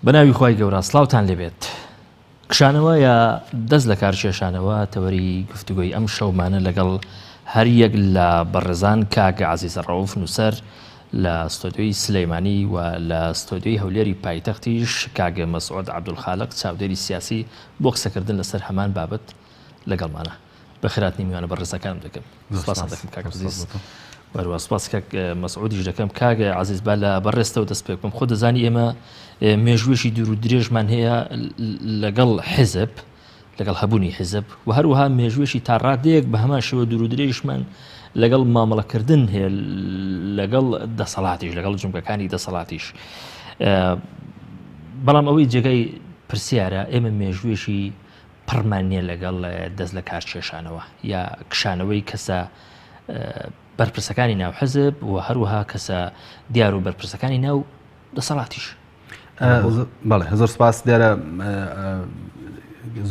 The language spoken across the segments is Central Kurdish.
بەناوی خوای گەورە سڵاوتان لێبێت. کشانەوە یا دەست لە کار کێشانەوە تەوەری گفتوگۆی ئەم شەومانە لەگەڵ هەر یەک لە بەڕێزان کاک عەزیز ڕەوف نووسەر لە ستۆدیۆی سلەیمانی و لە ستۆدیۆی هەولێری پایتەختیش کاک مەسعود عەبدولخالق چاودێری سیاسی بۆ قسەکردن لەسەر هەمان بابەت لەگەڵمانە. بەخێرهاتنی میوانە بەڕێزەکانم دەکەم. سپاستان دەکەم کاک عەزیز. وەروە سپاس کاک مەسعودیش دەکەم. کاک عەزیز با لە بەڕێزتەوە دەست پێ بکەم. خۆ دەزانی ئێمە مێژوویەکی دوور و درێژمان هەیە لەگەڵ حیزب، لەگەڵ هەبوونی حیزب و هەروەها مێژوویەکی تا ڕادەیەک بە هەمان شێوە دوور و درێژمان لەگەڵ مامەڵەکردن هەیە لەگەڵ دەسەڵاتیش، لەگەڵ جومگەکانی دەسەڵاتیش. بەڵام ئەوەی جێگای پرسیارە ئێمە مێژوویەکی پڕمان نییە لەگەڵ دەست لە کار کێشانەوە یا کشانەوەی کەسە بەرپرسەکانی ناو حزب و هەروەها کەسە دیار و بەرپرسەکانی ناو دەسەڵاتیش. بەڵێ زۆر سپاس دیارە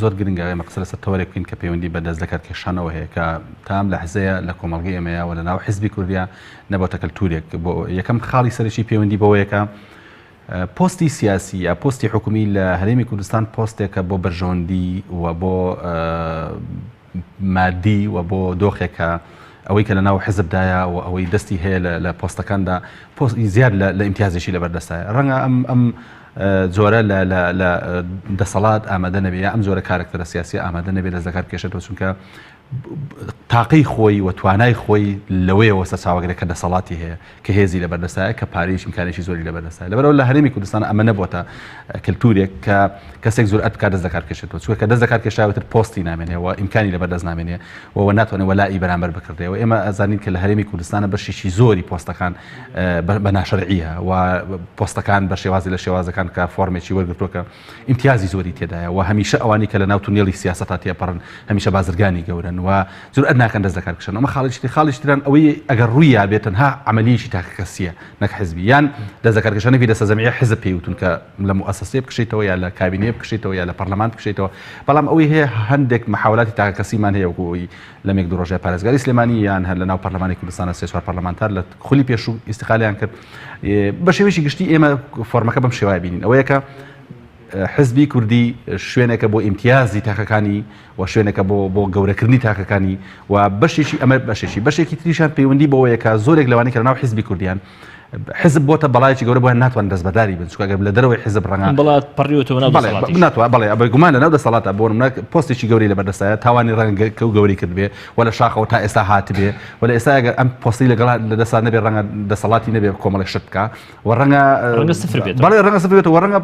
زۆر گرنگە ئێمە قسە لەسەر تەوەرێک بکەین کە پەیوەندی بە دەست لەکار کێشانەوە هەیە کە تام لە حزەیە لە کۆمەڵگەی ئێمەیە و لە ناو حزبی کوردیا نەبۆتە کەلتورێک بۆ یەکەم خاڵی سەرەکی پەیوەندی بەوەیەکە پۆستی سیاسی یا پۆستی حکومی لە هەرێمی کوردستان پۆستێکە بۆ بەرژەوەندی و بۆ مادی و بۆ دۆخێکە ئەوەی کە لە ناو حزبدایە و ئەوەی دەستی هەیە لە پۆستەکاندا پۆست زیاد لە ئیمتیازێکی لەبەردەستایە ڕەنگە ئەم ئەم جۆرە لە دەسەڵات ئامادە نەبێ یا ئەم جۆرە کارکتەرە سیاسی ئامادە نەبێ دەست لەکار بکێشێتەوە چونکە تاقەی خۆی و توانای خۆی لەوەیەوە سەرچاوەگرە کە دەسەڵاتی هەیە، کە هێزی لەبەردەستایە، کە پارەیەکی ئیمکانێکی زۆری لەبەردەستایە. لەبەرئەوە لە هەرێمی کوردستان ئەمە نەبۆتە کەلتورێک کە کەسێک جورئەت بکات دەست لەکار بکێشێتەوە، چونکە کە دەست لەکار کێشایەوە ئیتر پۆستی نامێنێ و ئیمکانی لەبەردەست نامێنێ و و ناتوانێ وەلائی بەرامبەر بکڕێ و ئێمە ئەزانین کە لە هەرێمی کوردستانە بەشێکی زۆری پۆستەکان بە ناشەرعیە و پۆستەکان بە شێوازی لە شێوازەکان کە فۆرمێکی وەرگرتووە کە ئیمتیازی زۆری تێدایە و هەمیشە ئەوانەی کە لە ناو تونێڵی سیاسەتا تێپەڕن هەمیشە بازرگانی گەورەن و جورئەت ناکەن دەست لەکار بکشن. ئەمە خاڵێکی تر، خاڵێکی تران ئەوەی ئەگەر ڕووی یابێت تەنها عەمەلیەکی تاکەکەسییە نەک حزبی یان دەست لەکار کشانێکی دەستەجەمعیە حزب پێی وتون کە لە موئەسەسەیە بکشێیتەوە یا لە کابینەیە بکشێیتەوە یا لە پەرلەمان بکشێیتەوە بەڵام ئەوەی هەیە هەندێک محاولاتی تاکەکەسیمان هەیە وەکو ئەوەی لەم یەک دوو ڕۆژەی پارێزگاری سلێمانی یان هەر لە ناو پەرلەمانی کوردستانە سێ چوار پەرلەمانتار لە خولی پێشوو ئیستیقالیان کرد بە شێوەیەکی گشتی ئێمە فۆرمەکە بەم شێوایە بینین ئەوەیە کە حزبی کوردی شوێنێکە بۆ ئیمتیازی تاکەکانی و شوێنێکە بۆ بۆ گەورەکردنی تاکەکانی و بەشێکی ئەمە بەشێکی بەشێکی تریشان پەیوەندی بەوەیە کە زۆرێک لەوانەی کە لەناو حزبی کوردیان حزب بۆتە بەڵایەکی گەورە بۆیان ناتوان دەستبەرداری بن چونکە ئەگەر لە دەرەوەی حزب ڕەنگە بەڵا پەڕیوەتەوە ناو دەسەڵاتیش ناتوان بەڵێ بێگومان لەناو دەسەڵاتە بۆ نمونە پۆستێکی گەورەی لەبەردەستایە تاوانی ڕەنگە کە گەورەی کردبێ و لە شاخەوە تا ئێستا هاتبێ و لە ئێستا ئەگەر ئەم پۆستی لەگەڵ لە دەستا نەبێ ڕەنگە دەسەڵاتی نەبێ کۆمەڵێک شت بکا و ڕەنگە ڕەنگە سفر بێتەوە بەڵێ ڕەنگە سفر بێتەوە ڕەنگە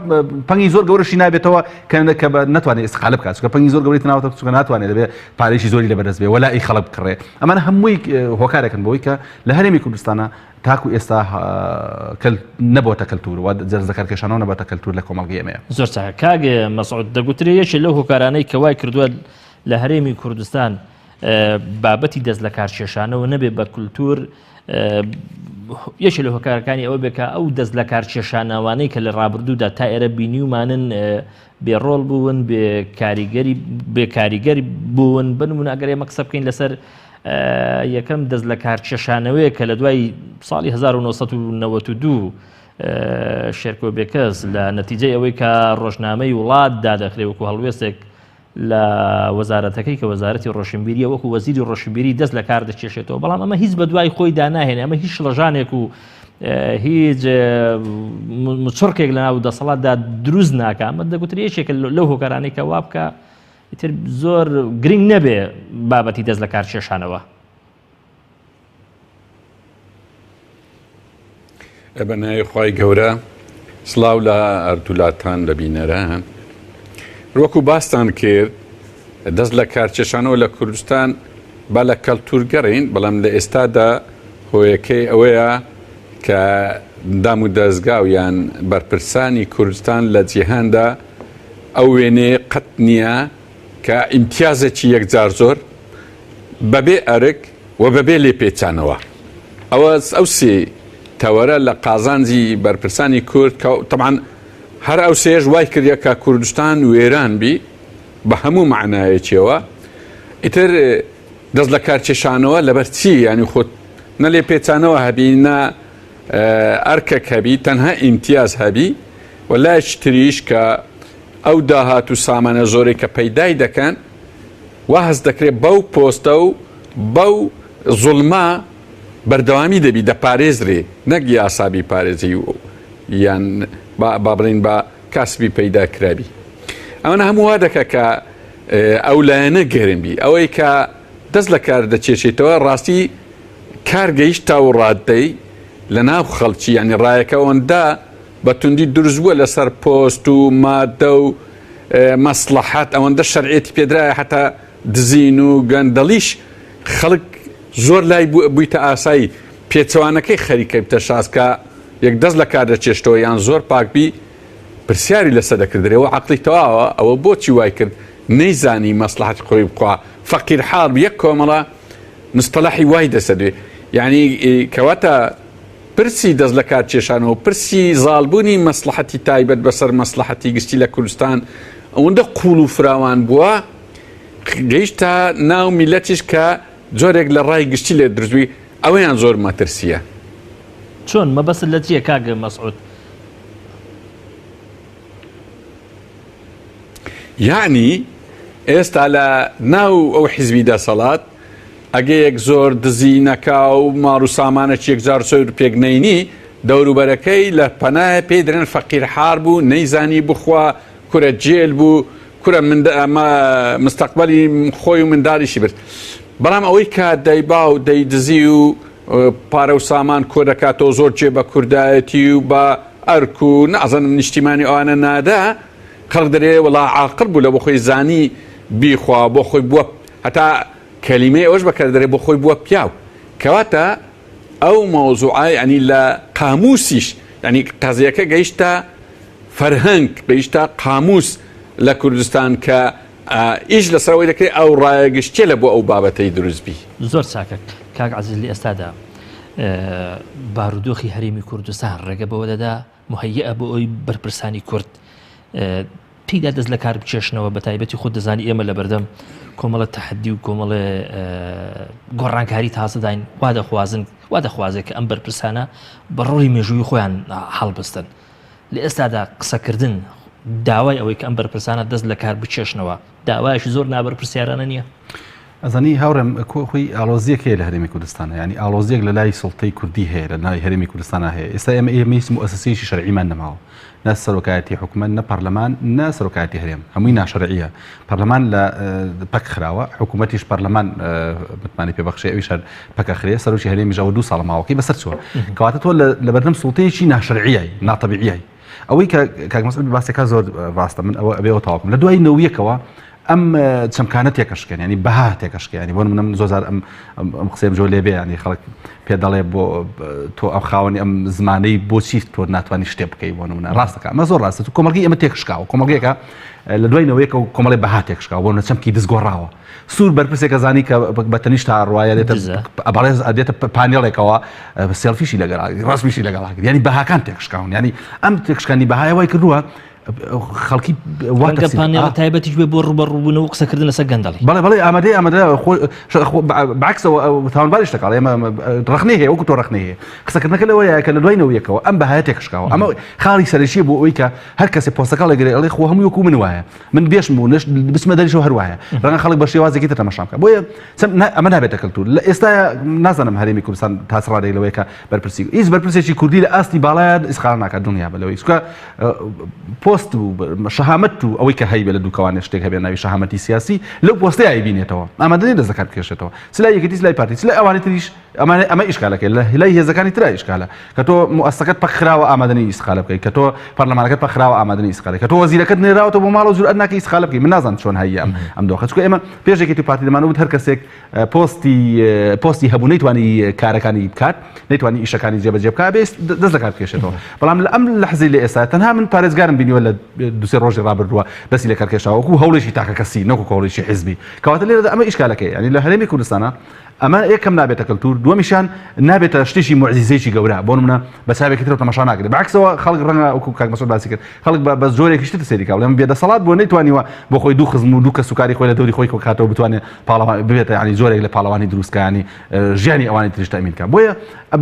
پەنگی زۆر گەورەشی نابێتەوە کە کە نەتوانێت ئیستقالە بکات چونکە پەنگی زۆر گەورەی تناوەتە چونکە ناتوانێت دەبێ پارێکی زۆری لەبەردەست بێ وەلائی خەڵک بکڕێ ئەمانە هەمووی هۆکارێکن بۆی کە لە هەرێمی کوردستانە تاکو ئێستا کەل نەبۆتە کەلتور و دەستلەکارکێشانەوە نەبۆتە کەلتور لە کۆمەڵگەی ئێمەیە. زۆر چاکە کاک مەسعود دەگوترێ یەکێ لەو هۆکارانەی کە وای کردووە لە هەرێمی کوردستان بابەتی دەست لە کارکێشانەوە نەبێ بە کولتور یەکێ لە هۆکارەکانی ئەوە بێ کە ئەو دەست لە کارکێشانەوانەی کە لە ڕابردوودا تا ئێرە بینیومانن بێ ڕۆڵ بوون بێ کاریگەری بێ کاریگەر بوون بنمونە ئەگەر ئێمە قسە بکەین لەسەر یەکەم دەست لە کارکێشانەوەیە کە لە دوای ساڵی 1992 شێرکۆ بێکەس لە نەتیجەی ئەوەی کە ڕۆژنامەی وڵات دادەخرێ وەکو هەڵوێستێک لە وەزارەتەکەی کە وەزارەتی ڕۆشنبیریە وەکو وەزیری ڕۆشنبیری دەست لە کار دەکێشێتەوە بەڵام ئەمە هیچ بە دوای خۆی داناهێنێ ئەمە هیچ شڵەژانێک و هیچ مچڕکێک لە ناو دەسەڵاتدا دروست ناکە ئەمە دەگوترێ یەکێکە لەو هۆکارانەی کە وا بکە ئیتر زۆر گرنگ نەبێ بابەتی دەست لە کار کێشانەوە. بە ناوی خوای گەورە سڵاو لە هەردوولاتان لە بینەران وەکو باستان کرد دەست لە کارکێشانەوە لە کوردستان با لە کەلتور گەڕین بەڵام لە ئێستادا هۆیەکەی ئەوەیە کە دام و دەستگا و یان بەرپرسانی کوردستان لە جیهاندا ئەو وێنەیە قەت نییە کە ئیمتیازێکی یەکجار زۆر بەبێ ئەرک و بەبێ لێپێچانەوە. ئەوە ئەو سێ تەوەرە لە قازانجی بەرپرسانی کورد کە تەبعەن هەر ئەو سێش وای کردە کە کوردستان وێران بی بە هەموو مەعنایەکیەوە ئیتر دەست لە کارکێشانەوە لەبەر چی ینی خۆت نە لێپێچانەوە هەبی نە ئەرکەک هەبی تەنها ئیمتیاز هەبی. و لایەکی تریش کە ئەو داهات و سامانە زۆرەی کە پەیدای دەکەن وا هەست دەکرێت بەو پۆستە و بەو زوڵمە بەردەوامی دەبی دەپارێزرێ نەک یاسا بیپارێزی یان با بڵێین بە کاسبی پەیدا کرابی. ئەمانە هەموو وا دەکا کە ئەو لایەنە گەرم بی. ئەوەی کە دەست لە کار دەکێشێتەوە ڕاستی کار گەیشت تا و ڕاددەی لە ناو خەڵکی یانی ڕایەکە ئەوەندە بە توندی دروست بووە لەسەر پۆست و مادە و مەسڵەحەت ئەوەندە شەرعیەتی پێدرایە هەتا دزین و گەندەڵیش خەڵک زۆر لای بوویتە ئاسایی پێچەوانەکەی خەریکە بتە شاز کە یەک دەست لە کار دەچێشتەوە یان زۆر پاک بی پرسیاری لەسەر دەکردرێ ئەوە عەقڵی تەواوە ئەوە بۆچی وای کرد نەیزانی مەسڵەحەتی خۆی بخوا فەقیر حاڵ بی یەک کۆمەڵە مستەلەحی وای دەسەدوێ یعنی کەواتە پرسی دەست لە کار کێشانەوە پرسی زاڵبوونی مەسڵەحەتی تایبەت بەسەر مەسڵەحەتی گشتی لە کوردستان ئەوەندە قوڵ و فراوان بووە گەیشتە ناو میلەتیش کە جۆرێک لە ڕای گشتی لێ دروست بووی ئەوەیان زۆر مەترسیە. چۆن؟ مەبەستت لە چیە کاک مەسعود؟ یەعنی ئێستا لە ناو ئەو حیزبی دەسەڵات ئەگەیەک زۆر دزی نەکا و ماڵ و سامانەکی یەکجار زۆر پێک نەینی دەوروبەرەکەی لە پەنایە پێی درێن فەقیر حار بوو نەیزانی بخوا کورە جێل بوو کورە مستەقبەلی خۆی و منداڵیشی برد بەڵام ئەوەی کە دەیبا و دەیدزی و پارە و سامان کۆ دەکاتەوە زۆر جێ بە کوردایەتی و بە ئەرک و نازانم نیشتیمانی ئەوانە نادا خەڵک دەرێ وەڵا عاقڵ بوو لە بۆ خۆی زانی بیخوا بۆ خۆی بووە هەتا کەلیمەی ئەوەش بەکار دەرێ بۆ خۆی بووە پیاو کەواتە ئەو مەوزوعە یعنی لە قاموسیش یعنی قەزیەکە گەیشتە فەرهەنگ گەیشتە قاموس لە کوردستان کە ئیش لەسەر ئەوەی دەکرێت ئەو ڕایە گشتیە لە بۆ ئەو بابەتەی دروست بی. زۆر چاکە کاک عەزیز لە ئێستادا بارودۆخی هەرێمی کوردستان ڕێگە بەوە دەدا مهەیئە بۆ ئەوی بەرپرسانی کورد تێیدا دەست لە کار بکێشنەوە بە تایبەتی خۆت دەزانی ئێمە لە بەردەم کۆمەڵە تەحەدی و کۆمەڵێ گۆڕانکاری تازەداین وا دەخوازن وا دەخوازێت کە ئەم بەرپرسانە بە ڕۆڵی مێژووی خۆیان هەڵبستن لە ئێستادا قسەکردن داوای ئەوەی کە ئەم بەرپرسانە دەست لە کار بکێشنەوە داوایەکی زۆر نابەرپرسیارانە نییە؟ ئەزانی هاوڕێم خۆی ئاڵۆزیەک هەیە لە هەرێمی کوردستانە ینی ئاڵۆزیەک لە لای سڵتەی کوردی هەیە لە ناوی هەرێمی کوردستانە هەیە ئێستا ئێمە ئێمە هیچ موسسەیەکی شەرعیمان نەماوە نە سەرۆکایەتی حکومەت نە پەرلەمان نە سەرۆکایەتی هەرێم هەمووی ناشەرعیە پەرلەمان لە پەک خراوە حکوومەتیش پەرلەمان متمانەی پێبەخشێ ئەویش هەر پەکەخرێ سەرۆکی هەرێمیش ئەوە دوو ساڵە ماوەکەی بەسەر چووە کەواتە تۆ لە بەردەم سوڵتەیەکی ناشەرعیای ناتەبیعیای ئەوەی کە کاک مەسعود باسەکە زۆر ڕاستە من ئەوە ئەبێ ئەوە تەواو لە دوای نەویەکەوە ئەم چەمکانە تێکەشکێن ینی بەها تێکەشکێن ینی بۆ منم زۆر زار ئەم ئەم قسەیەم جۆ لێبێ ینی خەڵک پێ دەڵێ بۆ تۆ ئەم خاوەنی ئەم زمانەی بۆچی تۆ ناتوانانی شتێ بکەی بۆ نمونە ڕاستەکە ئەمە زۆر ڕاستە تو کۆمەڵگەی ئێمە تێکشکاوە کۆمەڵگەیەکە لە دوای نەوەیەکە و کۆمەڵی بەها تێکشکاوە بۆ نمونە چەمکی دز گۆڕاوە سوور بەرپرسێکە زانی کە بە تەنیشت تا ڕوایە دێتە بەڕێز دێتە پانێڵێکەوە سێلفیشی لەگەڵ ڕەسمیشی لەگەڵ ینی بەهاکان تێکشکاون ینی ئەم تێکشکانی بەهای وای کردووە خەڵکی پانێڵە تایبەتیش بێ بۆ ڕوبەڕووبوونەوە قسەکردن لەسەر گەندەڵی بەڵێ بەڵێ ئامادەی ئامادە بەعکسەوە تاوانباریش دەکات ئێمە ڕخنەی هەیە وەکو تۆ ڕخنەی هەیە قسەکردنەکە لەوەیە کە لە دوای نەوەیەکەوە ئەم بەهایە تێکشکاوە ئەمە خاڵی سەرەکی بۆ ئەوەی کە هەر کەسێ پۆستەکە ڵێگرێ ئەڵێ خۆ هەموو وەکو من وایە من بێشم و نش بچمە دەریشەوە هەر وایە ڕەنگە خەڵک بە شێوازێکی تر تەماشا بکە بۆیە ئەمە نابێتە کەلتور لە ئێستا نازانم هەرێمی کوردستان تا چ ڕادەیەک لەوەیە کە بەرپرسی هیچ بەرپرسێکی کوردی لە ئاستی باڵایان ئیسقالە ناکات دڵنیا بە لەوەی چونکە پۆست و شەهامەت و ئەوەی کە هەیبێ لە دووکەوانێ شتێک هەبێ ناوی شەهامەتی سیاسی لەو پۆستەیە ئەیبینێتەوە ئامادە نیە دەست لەکار بکێشێتەوە چ لای یەکێتی چ لای پارتی چ لای ئەوانی تریش ئەمانە ئەمە ئیشکالەکەی لە لای هێزەکانی ترا ئیشکالە کە تۆ موئەسەکەت پەکخراوە ئامادە نی ئیسقالە بکەی کە تۆ پەرلەمانەکەت پەکخراوە ئامادە نی ئیسقالە کە تۆ وەزیرەکەت نێراوەتەوە بۆ ماڵەوە جورئەت ناکەی ئیسقالە بکەی من نازانم چۆن هەیە ئەم ئەم دۆخە چونکە ئێمە پێش یەکێتی و پارتی دەمانوت هەر کەسێک پۆستی پۆستی هەبوو نەیتوانی کارەکانی بکات نەیتوانی ئیشەکانی جێبەجێ بکات بێ دەست لەکار بکێشێتەوە بەڵام لە ئەم لەحزەی لە ئێستا تەنها من پارێزگارم بینیوە لە دوسێ ڕۆژی ڕابردووە دەستی لەکار کێشاوە وەکو هەوڵێکی تاکەکەسی نەوەکو هەوڵێکی حیزبی کەواتە لێرەدا ئەمە ئیشکالەکەی یعنی لە هەرێمی کوردستانە ئەمە یەکەم نابێتە کەلتور دووەمیشیان نابێتە شتێکی موعجیزەیەکی گەورە بۆ نمونە بە چاوێکی ترەوە تەماشا ناکرێت بەعکسەوە خەڵک ڕەنگە وەکو کاک مەسعود باسی کرد خەڵک بە جۆرێکیش تر سەیری کا بڵێ ئەم بێدەسەڵات بووە نەیتوانیوە بۆ خۆی دوو خزم و دوو کەسوکاری خۆی لە دەوری خۆی کۆکاتەوە بتوانێت پاڵەوان ببێتە یعنی جۆرێک لە پاڵەوانی دروستکە ینی ژیانی ئەوانی تریش تەئمین کا بۆیە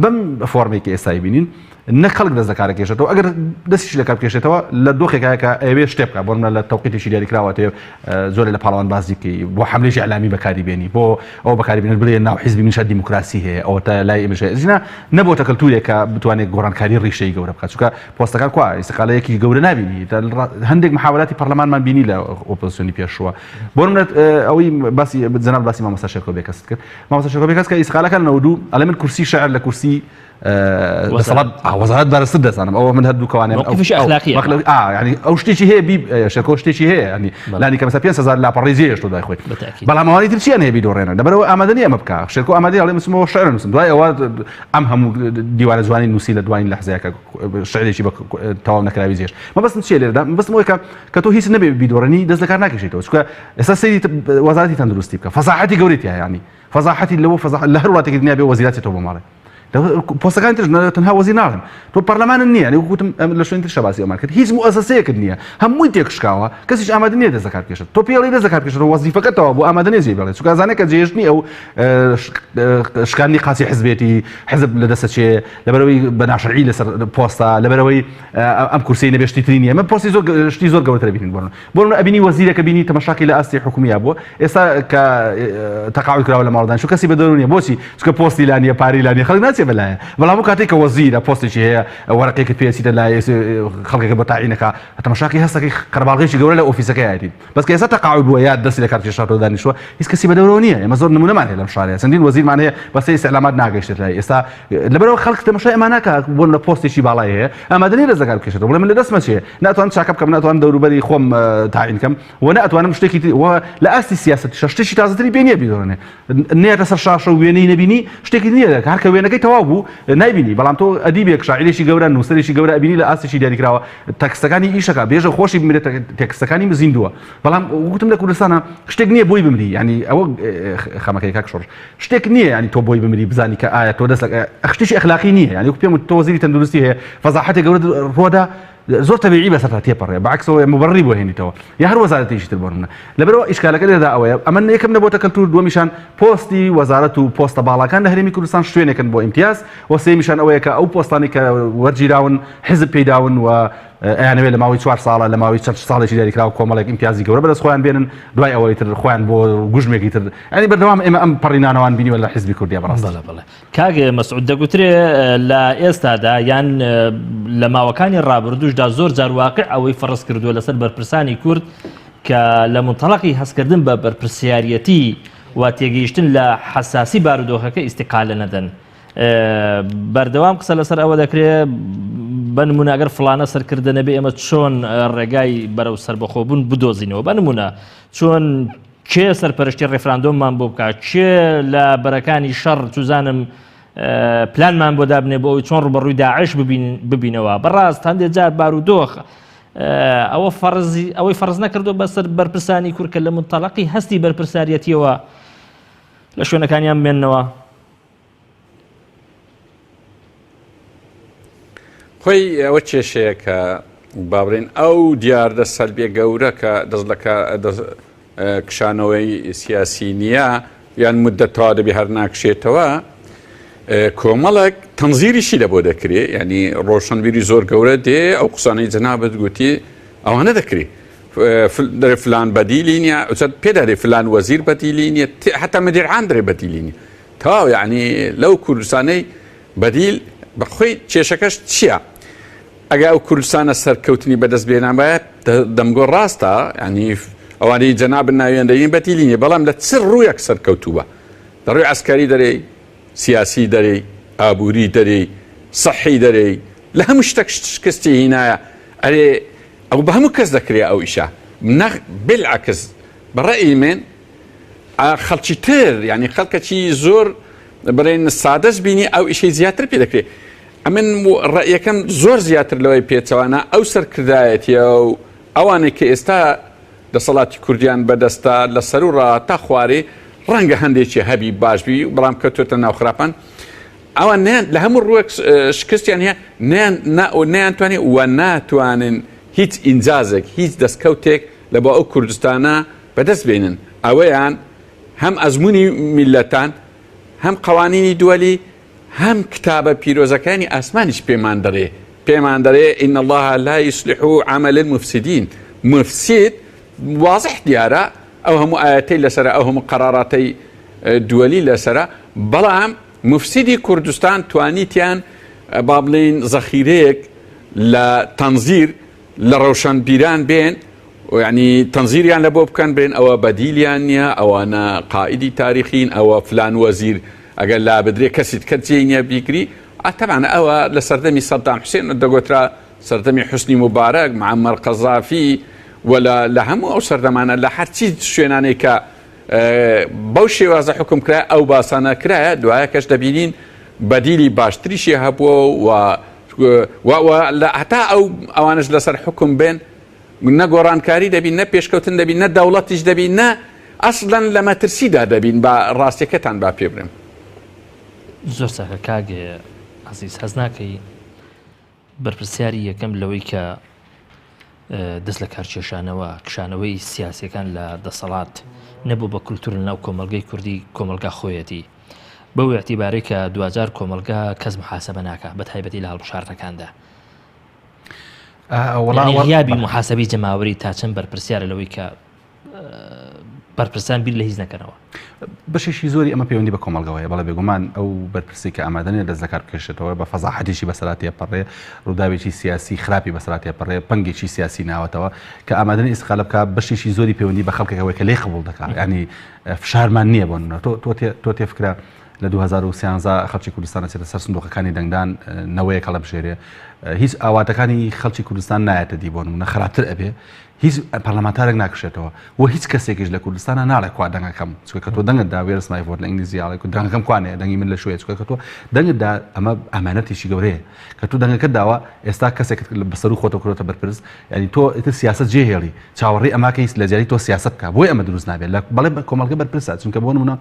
بەم فۆرمێکی ئێستای بینین. نەک خەڵک دەست لەکار دەکێشێتەوە، ئەگەر دەستیشی لەکار بکێشێتەوە لە دۆخێکایە کە ئەیەوێ شتێ بکا، بۆ نمونە لە تەوقیتێکی دیاریکراوە ئەتەوێ جۆرێ لە پاڵەوان بازی بکەی، بۆ حەملەیەکی ئیعلامی بەکاری بێنی، بۆ ئەوە بەکاری بێنی بڵێ ناو حیزبی منیشا دیموکراسی هەیە، ئەوەتا لای ئێمەش هەیە. ئەگینا نەبۆتە کەلتوورێک کە بتوانێ گۆڕانکاری ڕیشەیی گەورە بکات، چونکە پۆستەکان کوا ئیستیقالەیەکی گەورە نابینی، هەندێک محاولاتی پەرلەمانمان بینی لە ئۆپۆزسیۆنی پێشووە. بۆ نمونە ئەوەی باسی جەناب باسی مامۆستا شێرکۆ بێکەست کرد، مامۆستا شێرکۆ بێکەس کە ئیستیقالەکە لە 92 ئەڵێ من کورسی شعر لە کورسی دەسەڵات وەزارەت بەرزتر دەزانم ئەوە من هەردوو کەوانێ ینی ئەو شتێکی هەیە بی شێرکۆ شتێکی هەیە ینی لانی کە مەسە 5هزار لاپەڕی جێهێشتۆ دوای خۆی بەڵام ئەوانی تر چیان هەیە بیدۆڕێنە لەبەرەوە ئامادە نییە ئەمە بکە شێرکۆ ئامادە ئەڵێ مسمەوە شعر نووسم دوای ئەوە ئەم هەموو دیوارە جوانی نووسی لە دوایین لەحزەیەکە شعرێکی بە تەواو نەکراوی جێش مەبەستم چییە لێرەدا مەبەستم ئەوەیە کە کە تۆ هیچ نەبێ بیدۆڕێنی دەست لەکار ناکێشیتەوە چونکە ئێستا سەیری وەزارەتی تەندروستی بکە فەزاحەتی گەورەی تیا ینی فەزاحەتی لەوە فەزاحەت لە هەر وڵاتێکی دنیا بێ وەزیرات چێتەوە بۆ ماڵێ پۆستەکانی ترش تەنها وەزیر ناڵێم تۆ پەرلەمانت نییە یعنی وەکو وتم لە شوێنی تر شەباسی ئەمان کرد هیچ موئەسەسەیەکت نییە هەمووی تێکشکاوە کەسیش ئامادە نییە دەست لەکار بکێشێت تۆ پێڵی دەست لەکار بکێشێت وەزیفەکەت تەواو بوو ئامادە نییە جێی بێڵێت چونکە ئەزانێت کە جێهێشتنی ئەو شکاندنی قاچی حزبێتی حزب لە دەستە چێ لەبەرەوەی بە ناشەرعی لەسەر پۆستە لەبەرەوەی ئەم کورسی نەبێ شتی تری نییە من پۆستی زۆر شتی زۆر گەورەتر بینین بۆ بۆ نمونە ئەبینی وەزیرێکە بینی تەمەشاکەی لە ئاستی حکومییا بووە ئێستا کە تەقاعد کراوە لە ماڵدان شو کەسی بە دەرو نیە بۆچی چونکە پۆستی لا نیە پارەی لا نیە خەڵک ناچێ بەلایە بەڵام ئەو کاتێک کە وەزیرە پۆستێکی هەیە وەرەقێکت پێ ئەچیتە لای خەڵکێکە بە تاعینەکە تەمەشاکەی هەستەکەی قەرەباڵغێکی گەورە لە ئۆفیسەکەیەتی بەس کە ئێستا تەقاعد بووە یا دەستی لە کار کێشاتەوە دانیشتووە هیچ کەسی بە دەورەوە نییە ئێمە زۆر نمونەمان هەیە لەم شارەیە چەندین وەزیرمان هەیە بەسێ ئیستعلامات ناگەیشتێت لای ئێستا لەبەرەوە خەڵک تەمەشای ئەمە ناکا بۆ لە پۆستێکی باڵای هەیە ئامادە نییە دەست لەکار بکێشێتەوە بڵێ من لە دەستمە چێ ناتوانم چاکە بکەم ناتوانم دەوروبەری خۆم تاعین کەم و ناتوانم شتێکی تر و لە ئاستی سیاسەتیشە شتێکی تازەتری پێ نییە بیدۆڕێنێ نێتە سەر شاشە و وێنەی نەبینی شتێکی نییە هەر کە وێنەکەی تەواو بوو نایبینی بەڵام تۆ ئەدیبێک شاعیرێکی گەورە نووسەرێکی گەورە ئەبینی لە ئاستێکی دیاریکراوە تەکستەکانی ئیشەکە بێژە خۆشی بمرێت تێکستەکانی زیندووە بەڵام وتم لە کوردستانە شتێک نییە بۆی بمری ینی ئەوە خەمەکەی کاک شۆڕش شتێک نییە ینی تۆ بۆی بمری بزانی کە ئایا تۆ دەست شتێکی ئەخلاقی نییە ینی پێم تۆ وەزیری تەندروستی هەیە فەزاحەتێک گەورە ڕۆدا زۆر تەبیعی بەسەرتا تێپەڕێ بەعکسەوە مبەڕی بۆ هێنیتەوە یا هەر وەزارەتێکی تر بۆ نمونە لەبەرەوە ئیشکالەکە لێرەدا ئەوەیە ئەمە یەکەم نەبۆتە کەلتور دووەمیشان پۆستی وەزارەت و پۆستە باڵاکان لە هەرێمی کوردستان شوێنێکن بۆ ئیمتیاز و سێیەمیشان ئەوەیە کە ئەو پۆستانەی کە وەرگیراون حزب پێیداون و ئەیانەوێت لە ماوەی چوار ساڵە لە ماوەی چەند ساڵێکی دیاریکراو کۆمەڵێک ئیمتیازی گەورە بەدەست خۆیان بێنن دوای ئەوەی تر خۆیان بۆ گوژمێکی تر یانی بەردەوام ئێمە ئەم پەڕینانەوان بینیوە لە حزبی کوردیا بەڕاستی. بەڵێ بەڵێ کاک مەسعود دەگوترێ لە ئێستادا یان لە ماوەکانی ڕابردووشدا زۆر جار واقع ئەوەی فەڕز کردووە لەسەر بەرپرسانی کورد کە لە منتەڵەقی هەستکردن بە بەرپرسیاریەتی و تێگەیشتن لە حەساسی بارودۆخەکە ئیستیقالە نەدەن. بەردەوام قسە لەسەر ئەوە دەکرێ بە نمونە ئەگەر فلانە سەرکردە نەبێ ئێمە چۆن ڕێگای بەرەو سربەخۆبوون بدۆزینەوە بە نمونە چۆن کێ سەرپەرشتی ڕێفراندۆممان بۆ بکات کێ لە بەرەکانی شەڕ چوزانم پلانمان بۆ دابنێ بۆ ئەوی چۆن ڕوبەڕووی داعش ببینەوە بەڕاست هەندێک جار بارودۆخ ئەوە فەرزی ئەوەی فەرز نەکردو بەسەر بەرپرسانی کورکە لە منتەلقی هەستی بەرپرساریەتیەوە لە شوێنەکانیان بمێنەوە خۆی ئەوە کێشەیە کە با بڵێن ئەو دیاردە سەلبیە گەورە کە دەست لە کشانەوەی سیاسی نییە یان مدە تەوا دەبێ هەر ناکشێتەوە کۆمەڵێک تەنزیریشی لە بۆ دەکرێ ینی ڕۆشنبیری زۆر گەورە دێ ئەو قسانەی جەنابەت گوتی ئەوانە دەکرێ دەرێ فلان بەدیلی نییە پێدا دێ فلان وەزیر بەدیلی نییە حتا مدیرعام دەرێ بەدیلی نییە تەواو یعنی لەو کوردستانەی بەدیل بەخۆی کێشەکەش چییە؟ ئەگە ئەو کوردستانە سەرکەوتنی بەدەست بێنابایە دەمگۆ ڕاستە ینی ئەوانەی جەنابن ناویان دەین بەدیلی نیە بەڵام لە چ ڕوویەک سەرکەوتووە لە ڕووی عسکەری دەرێی سیاسی دەرێی ئابووری دەرێی سەحی دەرێی لە هەموو شتێک شکستی هینایە ئەرێ ئەو بە هەموو کەس دەکرێ ئەو ئیشە نەخ بالعکس بە ڕەئی من خەڵکی تر یعنی خەڵکەکی زۆر بڵێن سادەش بینی ئەو ئیشەی زیاتر پێ دەکرێت ئەمن ڕەئیەکەم زۆر زیاتر لەوەی پێچەوانە ئەو سەرکردایەتیە و ئەوانەی کە ئێستا دەسەڵاتی کوردیان بەدەستە لە سەرو ڕا تا خوارێ ڕەنگە هەندێکی هەبی باش بی بەڵام کەوتۆتە ناو خراپان ئەوان نیان لە هەموو ڕووێک شکستیان هەیە نیان نەیانتوانی و ناتوانن هیچ ئینجازێک هیچ دەستکەوتێک لە بۆ ئەو کوردستانە بەدەست بێنن ئەوەیان هەم ئەزمموی میلەتان هەم قوانینی دووەلی. هەم کتابە پیرۆزەکانی ئاسمانیش پێمان دەڵێ پێمان دەڵێ ان اللە لا یصلح عمل المفسدین مفسد واضح دیارە ئەو هەموو ئایەتەی لەسەرە ئەو هەموو قەراراتەی دووەلی لەسەرە بەڵام مفسدی کوردستان توانیتیان با بڵێین زەخیرەیەک لە تەنزیر لە ڕەوشەنبیران بێن یعنی تەنزیریان لە بۆ بکەن بێن ئەوە بەدیلیان نییە ئەوانە قائیدی تاریخین ئەوە فلان وەزیر ئەگەر لابدرێ کەسی تکە جێی نییە بیگری ئەتەمان ئەوە لە سەردەمی سەدام حوسێن دەگوترا سەردەمی حوسنی موبارەک، معەمەر قەزافی و لە لە هەموو ئەو سەردەمانە لە هەرچی شوێنانەی کە بەو شێوازە حوکم کرایە ئەو باسانە کرایە دوایە کەش دەبینین بەدیلی باشتریشی هەبووە و و لە هەتا ئەو ئەوانش لەسەر حوکم بێن نە گۆڕانکاری دەبین نە پێشکەوتن دەبین نە دەوڵەتیش دەبین نە ئەسڵەن لە مەترسیدا دەبین با ڕاستیەکەتان با پێ برێم. زۆر چاکە کاک عەزیز هەست ناکەی بەرپرسیاری یەکەم لەوەی کە دەست لە کارکێشانەوە کشانەوەی سیاسەکان لە دەسەڵات نەبوو بە کولتور لە ناو کۆمەلگەی کوردی کۆمەلگا خۆیەتی بەو اعتیبارەی کە دواجار کۆمەلگا کەس محاسبە ناکە بە تایبەتی لە هەڵبژاردنەکاندا وەڵامی محاسبی جەماوەری تا چەند بەرپرسیارە لەوەی کە بەرپرسان بیر لە هیچ نەکەنەوە. بەشێکی زۆری ئەمە پەیوەندی بە کۆمەڵگەوە هەیە، بەڵێ بێگومان ئەو بەرپرسەی کە ئامادە نییە دەست لەکار بکێشێتەوە بە فەزاحەتێکی بەسەرا تێپەڕێ، ڕووداوێکی سیاسی خراپی بەسەرا تێپەڕێ، پەنگێکی سیاسی ناوەتەوە کە ئامادە نییە ئیستقالە بکا، بەشێکی زۆری پەیوەندی بە خەڵکێکەوە کە لێی قبوڵ دەکا، یانی فشارمان نییە بۆ نمونە تۆ تۆ تێفکرە لە 2013 خەڵکی کوردستان ئەچێتە سەر سندوقەکانی دەنگدان نەوەیەک هەڵەبژێرێ هیچ ئاواتەکانی خەڵکی کوردستان نایەتە دی بۆ نمونە خراپتر ئەبێ هیچ پەرلەمانتارێک ناکشێتەوە و هیچ کەسێکیش لە کوردستانا ناڵێ کوا دەنگەکەم چونکە کە تۆ دەنگت دا where's my vote لە ئینگلیزی ئاڵێ کو دەنگەکەم کوانێ دەنگی من لە شوێ چونکە کە تۆ دەنگت دا ئەمە ئامانەتێکی گەورەیە کە تۆ دەنگەکەت داوە ئێستا کەسێکت بەسەرو خۆتەوە کردۆتە بەرپرس یعنی تۆ ئیتر سیاسەت جێ هێڵی چاوەڕێی ئەماکەی لە جیاتی تۆ سیاسەت بکە بۆی ئەمە دروست نابێت لە بەڵێ کۆمەڵگە بەرپرسە چونکە بۆ نمونە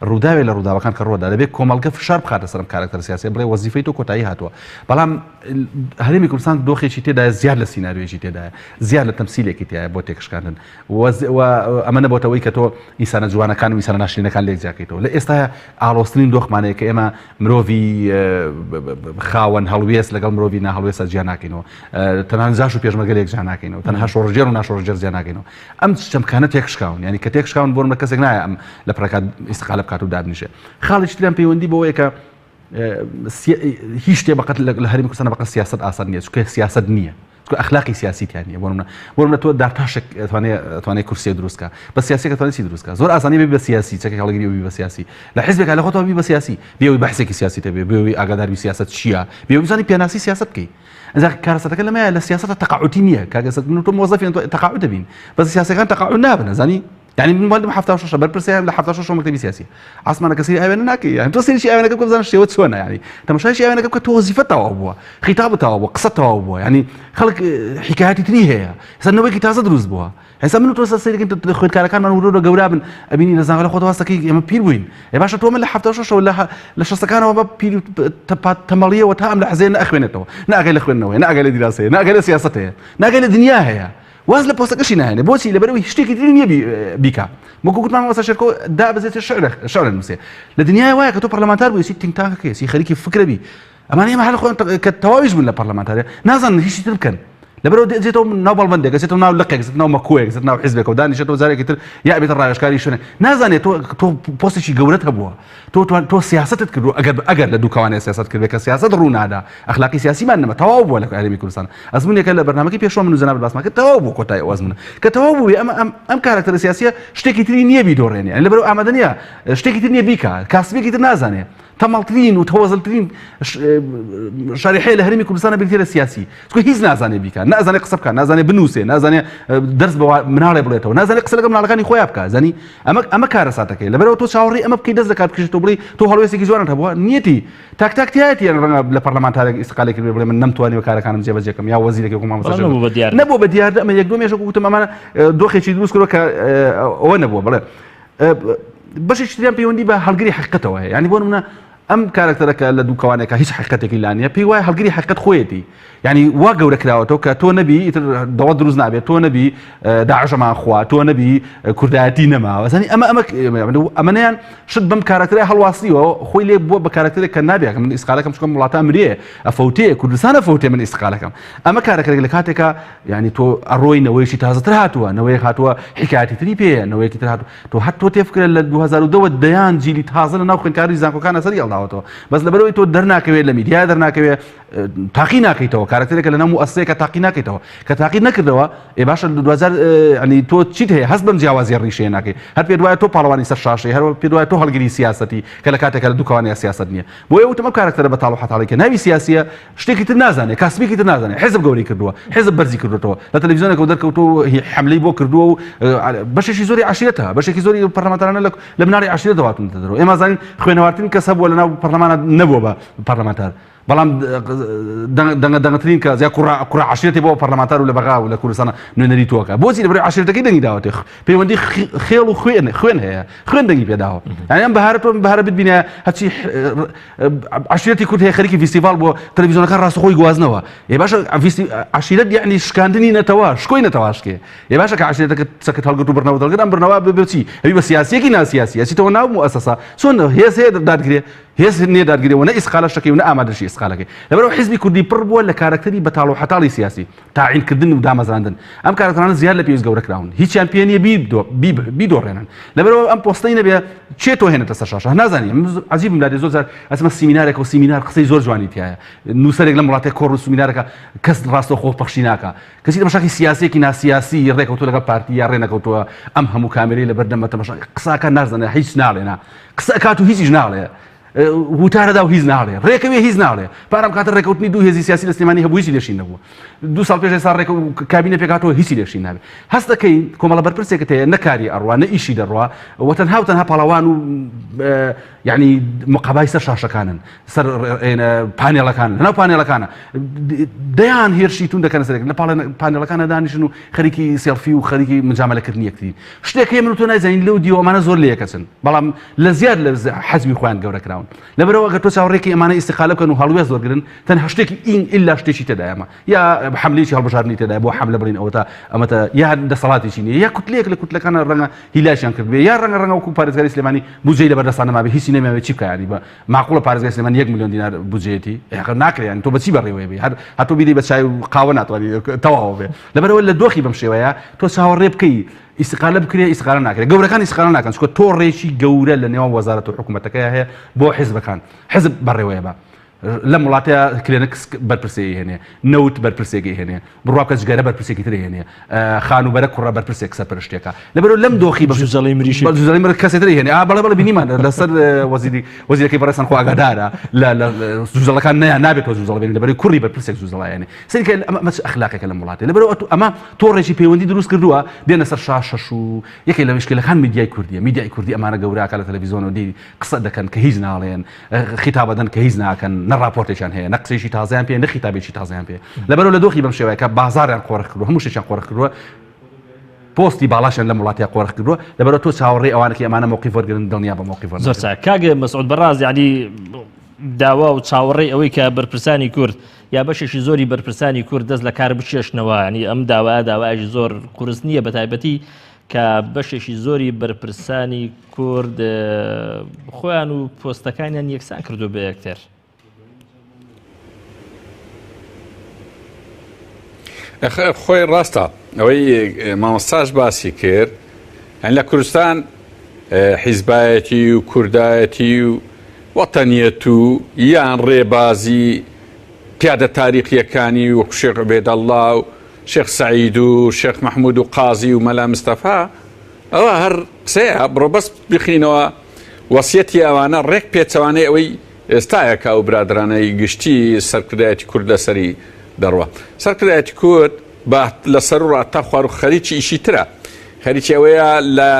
ڕووداوێ لە ڕووداوەکان کە ڕوودا دەبێت کۆمەڵگە فشار بخاتە سەرم کارەکتەر سیاسی بڵێ وەزیفەی تۆ کۆتایی هاتووە بەڵام هەرێمی کوردستان دۆخێکی تێدایە زیاد لە سیناریۆیەکی تێدایە زیاد لە تەمسیلێکی تایە بۆ تێکشکاندن و ئەمە نەبۆتەوەی کە تۆ ئینسانە جوانەکان و ئینسانە ناشرینەکان لێک جیاکەیتەوە لە ئێستا ئاڵۆزترین دۆخمانەیە کە ئێمە مرۆڤی خاوەن هەڵوێست لەگەڵ مرۆڤی ناهەڵوێستە جیا ناکەینەوە تەنان جاش و پێشمەرگە لێک جیا ناکەینەوە تەنها شۆڕشگێڕ و ناشۆڕشگێڕ جیا ناکەینەوە ئەم چەمکانە تێکشکاون یعنی کە تێکشکاون بۆ نمونە کەسێک نایە ئەم لە پڕەکات ئیستقالە بکات و دابنیشێ خاڵێکی تریان پەیوەندی بەوەیە کە هیچ شتێ بەقەت لە هەرێمی کوردستان بەقەت سیاسەت ئاسان نییە چونکە سیاسەت نییە چونکە ئەخلاقی سیاسی تیا نییە بۆ نمونە بۆ نمونە تۆ دارتاشێک ئەتوانێ ئەتوانێ کورسیە دروست کا بە سیاسیەکە توانێ چی دروست کا زۆر ئاسانی بێ بە سیاسی چەکێک هەڵگری و بی بە سیاسی لە حیزبێکا لە خۆتەوە بی بە سیاسی بێ ئەوەی بەحسێکی سیاسی تەبێ بێ ئەوەی ئاگادار بی سیاسەت چییە بێ ئەوەی بزانی پێناسی سیاسەت بکەی ئینجا کارەساتەکە لەمەیە لە سیاسەتە تەقاعوتی نییە کاک ئێستا من و تۆ مۆزەفین تۆ تەقاعود دەبین بەس سیاسەکان تەقاعود نابن ئەزانی یعنی من مالم 76 بەرپرسیارم لە 76 مەکتەبی سیاسی عاسمانەکە سەیری ئاوێنە ناکەی یعنی تۆ سەیری ئاوێنەکە بکە بزانە شێوە چۆنە یعنی تەماشای ئاوێنەکە بکە تۆ وەزیفەت تەواو بووە خیتاب تەواو بووە قسە تەواو بووە یعنی خەڵک حکایەتی تری هەیە ئێستا نەوەیەکی تازە دروست بووە ئێستا من و تۆ سەیرکەین خوێندکارەکانمان ورۆرە گەورە بن ئەبینی لە زانکۆ خۆت واستەکەی ئێمە پیر بووین ئێ باشە تۆ من لە 76 لە لە شەستەکانەوە بە پیر تەمەڵیەوە تا ئەم لە حەزەیە نەئەخوێنێتەوە نە ئاگای لە خوێندنەوەیە نە ئاگای لە دیراسەیە نە ئاگای لە سیاسەت هەیە نە ئاگای لە دنیا هەیە واز لە پۆستەکەشی ناهێنێ بۆچی لەبەرئەوەی هیچ شتێکی تری نییە بیکا وەکو گوتمان مامۆستا شێرکۆ دابەزێتە شعر شعر نووسێ لە دنیای وایە کە تۆ پەرلەمانتار بووی think tank ەکەی سی خەریکی فکرە بی ئەمانە ئێمە هەر خۆیان کە تەواویش بوون لە پەرلەمانتارێ نازانن هیچی تر بکەن لەبەرەوە دێتەوە ناو بەڵبەندێک دەچێتەوە ناو لقێک دەچێتە ناو مەکۆیەک دەچێتە ناو حیزبێکەوە دانیشێتەوە جارێکی تر یا ئەبێتە ڕاوێژکاری شوێنێک نازانێت تۆ تۆ پۆستێکی گەورەت هەبووە تۆ تۆ سیاسەتت کردووە ئەگەر ئەگەر لە دووکەوانەیە سیاسەت کردبێ کە سیاسەت ڕوو نادا ئەخلاقی سیاسیمان نەما تەواو بووە لە هەرێمی کوردستان ئەزمونێکە لە بەرنامەکەی پێشوە من و جەنابت باسمان کرد تەواو بوو کۆتایی ئەو ئەزمونە کە تەواو بوو ئەمە ئەم ئەم کارەکتەرە سیاسیە شتێکی تری نییە بیدۆڕێنێ یانی لەبەرئەوە ئامادە نییە شتێکی تر نییە بیکا کاسبێکی تر نازانێ تەمەڵترین و تەوەزەلترین شەریحەیە لە هەرێمی کوردستانە بریتیە لە سیاسی چونکە هیچ نازانێ بیکا نازانێ قسە بکا نازانێ بنووسێ نازانێ دەرس بە مناڵێ بڵێتەوە نازانێ قسە لەگەڵ مناڵەکانی خۆیان بکا زانی ئەمە ئەمە کارەساتەکەی لەبەرەوە تۆ چاوەڕێی ئەمە بکەی دەست لە کار بکێشیت و بڵێی تۆ هەڵوێستێکی جوانت هەبووە نیەتی تاک تاک تایەتی یان ڕەنگە لە پەرلەمانتارێک ئیستقالەی کردبێ بڵێ من نەمتوانیوە کارەکانم جێبەجێ کەم یا وەزیرێکی وەکو مامۆستا بەڵام نەبوو بە دیاردە. نەبووە بە دیاردە ئەمە یەک دوو مێژە وەکو وتم ئەمانە دۆخێکی دروست کردووە کە ئەوە نەبووە بڵێ بەشێکی تریان پەیوەندی بە هەڵگری حەقیقەتەوە هەیە یانی بۆ نمونە. ئەم کارەکتەرە کە لە دووکەوانێکا هیچ حەقیقەتێکی لا نییە پێی وایە هەڵگری حەقیقەت خۆیەتی یعنی وا گەورە کراوەتەوە کە تۆ نەبی ئیتر دەوڵەت دروست نابێت تۆ نەبی داعشەمان خوا تۆ نەبی کوردایەتی نەماوە زانی ئەمە ئەمە ئەمەیان شت بەم کارەکتەرە هەڵواسیوە خۆی لێ بووە بە کارەکتەرێک کە نابێت من ئیسقالەکەم چکەم وڵاتە مرێ ئەفەوتێ کوردستان ئەفەوتێ من ئیسقالەکەم ئەمە کارەکتەرێک لە کاتێکا یعنی تۆ ئەڕۆی نەوەیەکی تازەتر هاتووە نەوەیەک هاتووە حکایەتی تری پێیە نەوەیەکی تر هاتووە تۆ هەر تۆ تێفکرە لە 2010 وە دەیان جیلی تازە لە ناو خوێندکاری زانکۆکانە سەری هەڵداوەتەوە بەس لەبەرەوەی تۆ دەرناکەوێت لە میدیا دەرناکەوێت تاقی ناکەیتەوە کارکتەرێکە لە ناو موئەسسەیەکە تاقی ناکەیتەوە کە تاقی نەکردەوە ئێ باشە دوجار ینی تۆ چیت هەیە هەست بەم جیاوازیە ڕیشەیە ناکەی هەر پێ دوایە تۆ پاڵەوانی سەر شاشەی هەر پێ دوایە تۆ هەڵگری سیاسەتی کە لە کاتێکە لە دووکەوانەیە سیاسەت نییە بۆیە وتم ئەم کارکتەرە بەتاڵ و حەتاڵی کە ناوی سیاسیە شتێکی تر نازانێ کاسبێکی تر نازانێ حزب گەورەی کردووە حزب بەرزی کردوێتەوە لە تەلەڤیزیۆنێکەوە دەرکەوتووە و حملەی بۆ کردووە و بەشێکی زۆری عشیرەتە بەشێکی زۆری پەرلەمانتارانە لە مناڵی عشیرەتەوە هاتوونەتە دەرەوە ئێمە زانین خوێنەوارترین کەس هەبووە لەناو پەرلەمانە نەبووە بە پەرلەمانتار بەڵام دەنگە دەنگترین کەس یا کوڕە کوڕە عشیرەتی بۆ پەرلەمانتار و لە بەغا و لە کوردستان نوێنەری تۆکە بۆچی لەبەر عشیرەتەکەی دەنگی داوەتێ پەیوەندی خێڵ و خوێن خوێن هەیە خوێن دەنگی پێداوە یعنی ئەم بەهارە تۆ بەهارە ببینە هەرچی عشیرەتی کورد هەیە خەریکی فیستیڤاڵ بۆ تەلەڤیزیۆنەکان ڕاستەخۆی گوازنەوە ئێ باشە عشیرەت یعنی شکاندنی نەتەوە شکۆی نەتەوە شکێ ئێ باشە کە عشیرەتەکە چەکت هەڵگرت و بڕنەوە دەڵگرت ئەم بڕنەوە بچی ئەوی بە سیاسیەکی ناسیاسی ئەچیتەوە ناو موئەسەسە چۆن هێز هەیە دادگرێ هێز نییە دادگرێ و نە ئیسقالەش دەکەی و نە ئامادەشی ئیسقالەکەی. لەبەرئەوە حیزبی کوردی پڕ بووە لە کارەکتەری بەتاڵ و حەتاڵی سیاسی، تاعینکردن و دامەزراندن. ئەم کارەکتەرانە زیاد لە پێویست گەورە کراون. هیچیان پێ نییە بیدۆڕێنن. لەبەرئەوە ئەم پۆستەی نەبێ کێ تۆ هێنێتە سەر شاشە؟ نازانی. من عەجیبم لادێ زۆر جار ئەچمە سیمینارێکەوە سیمینار قسەی زۆر جوانی تیایە. نووسەرێک لەم وڵاتەی کۆڕ و سیمینارەکە کەس ڕاستەوخۆ پەخشی ناکا. کەچی تەماشاکی سیاسیەکی ناسیاسی ڕێکەوتووە لەگەڵ پارتی یا ڕێنەکەوتووە ئەم هەموو کامێرەی لەبەر دەمە تەماشا قسەکە نازانێ هیچ ناڵێ نا قسە ئەکات و هیچیش ناڵێ وتارەدا و هیچ ناڵێ ڕێکەوێ هیچ ناڵێ پارەم کاتە ڕێکەوتنی دوو هێزی سیاسی لە سلێمانی هەبوو هیچی لێشین نەبوو دوو ساڵ پێش ئێستا ڕێکە کابینە پێکاتەوە هیچی لێشین نابێ هەست دەکەی کۆمەڵە بەرپرسێکت هەیە نەکاری ئەڕوا نە ئیشی دەڕوا و تەنها و تەنها پاڵەوان و یعنی مقابای سەر شاشەکانن سەر پانێڵەکان لەناو پانێڵەکانە دەیان هێرشی تون دەکەنە سەرێک لە پانێڵەکانە دانیشن و خەریکی سێڵفی و خەریکی مجاملەکردنی یەکترین شتێک هەیە من و تۆ نایزانین لەو دیوە ئەمانە زۆر لەیەکەچن بەڵام لە زیاد لە حەجمی خۆیان گەورە کراون لەبەرەوە ئەگەر تۆ چاوەڕێکی ئەمانە ئیستیقالە بکەن و هەڵوێست وەرگرن تەنها شتێکی ئین ئیلا شتێکی تێدایە ئەمە یا حەملەیەکی هەڵبژاردنی تێدایە بۆ حەملە بڵین ئەوەتا ئەمەتە یا دەسەڵاتێکی نییە یا کوتلەیەک لە کوتلەکانە ڕەنگە هیلاکیان کردبێ یا ڕەنگە ڕەنگە وەکو پارێزگاری سلێمانی بودجەی لەبەردەستا نەمابێ هیچی نەماوێ چی بکا یانی بە ماقوڵە پارێزگای سلێمانی یەک ملیۆن دینار بودجەیەتی ئەخر ناکرێ یانی تۆ بە چی بەڕێوەی بی هەر هەر تۆ بیدەی بە چای و قاوە ناتوانی تەواو بێ لەبەرئەوە لە دۆخی بەم شێوەیە تۆ چاوەڕێ بکەی ئیستقالە بکرێ ئیستقالە ناکرێ گەورەکان ئیستقالە ناکەن چونکە تۆڕێکی گەورە لە نێوان وەزارەت و حکوومەتەکەی هەیە بۆ حیزبەکان حیزب بەڕێوەیە بە لەم وڵاتەیە کلێنکس بەرپرسێکی هێنێ نەوت بەرپرسێکی هێنێ بڕوا بکە جگەرە بەرپرسێکی تر هێنێ خانووبەرە کوڕە بەرپرسێک سەرپەرشتێکە لەبەرەوە لەم دۆخی بە جوزەڵی مریشک بە جوزەڵی مریشک کەسێ تر هێنێ ئا بەڵێ بەڵێ بینیمان لەسەر وەزیری وەزیرەکەی بەڕێزتان خۆ ئاگادارە لە لە جوزەڵەکان نیان نابێتەوە جوزەڵ بێنێ لەبەرەوەی کوڕی بەرپرسێک جوزەڵە هێنێ سەیری کە ئەمە ئەمە چ ئەخلاقێکە لەم وڵاتێ لەبەرەوە ئەتوو ئەمە تۆڕێکی پەیوەندی دروست کردووە دێنە سەر شاشەش و یەکێک لە مشکلەکان میدیای کوردیە میدیای کوردی ئەمانە گەوراکە لە تەلەڤیزیۆنەوە دی قسە دەکەن کە هیچ ناڵێن خیتابەدەن کە هیچ ناکەن نە ڕاپۆرتێکیان هەیە نە قسەیەکی تازەیان پێ نە خیتابێکی تازەیان پێ لەبەرەوە لە دۆخی بەم شێوەیە کە بازاڕیان قۆرخ کردووە هەموو شتێکیان قۆرخ کردووە پۆستی باڵاشیان لەم وڵاتیا قۆرخ کردووە لەبەرەوە تۆ چاوەڕێی ئەوانەکەی ئەمانە مەوقیف وەرگرن دڵنیا بە مەوقیف زۆر وەرناگرن. چاک کاک مەسعود بەڕاز یعنی داوا و چاوەڕێی ئەوەی کە بەرپرسانی کورد یا بەشێکی زۆری بەرپرسانی کورد دەست لە کار بکێشنەوە ینی ئەم داوایە داوایەکی زۆر قورس نییە بە تایبەتی کە بەشێکی زۆری بەرپرسانی کورد خۆیان و پۆستەکانیان یەکسان کردو بە یەکتر. خۆی ڕاستە ئەوەی مامۆستاش باسی کرد هەن لە کوردستان حیزبایەتی و کوردایەتی و وەتەنیەت و یان ڕێبازی پیادە تاریخیەکانی وەکو شێخ عوبێدەڵڵا و شێخ سەعید و شێخ مەحمود و قازی و مەلا مستەفا ئەوە هەر قسەیە بڕۆ بەس بخینەوە وەسیەتی ئەوانە ڕێک پێچەوانەی ئەوەی ئێستایە کە ئەو برادرانەی گشتی سەرکردایەتی کورد لەسەری دەڕوا سەرکردایەتی کورد بە لە سەرو تا خوار و خەریکی ئیشی ترە خەریکی ئەوەیە لە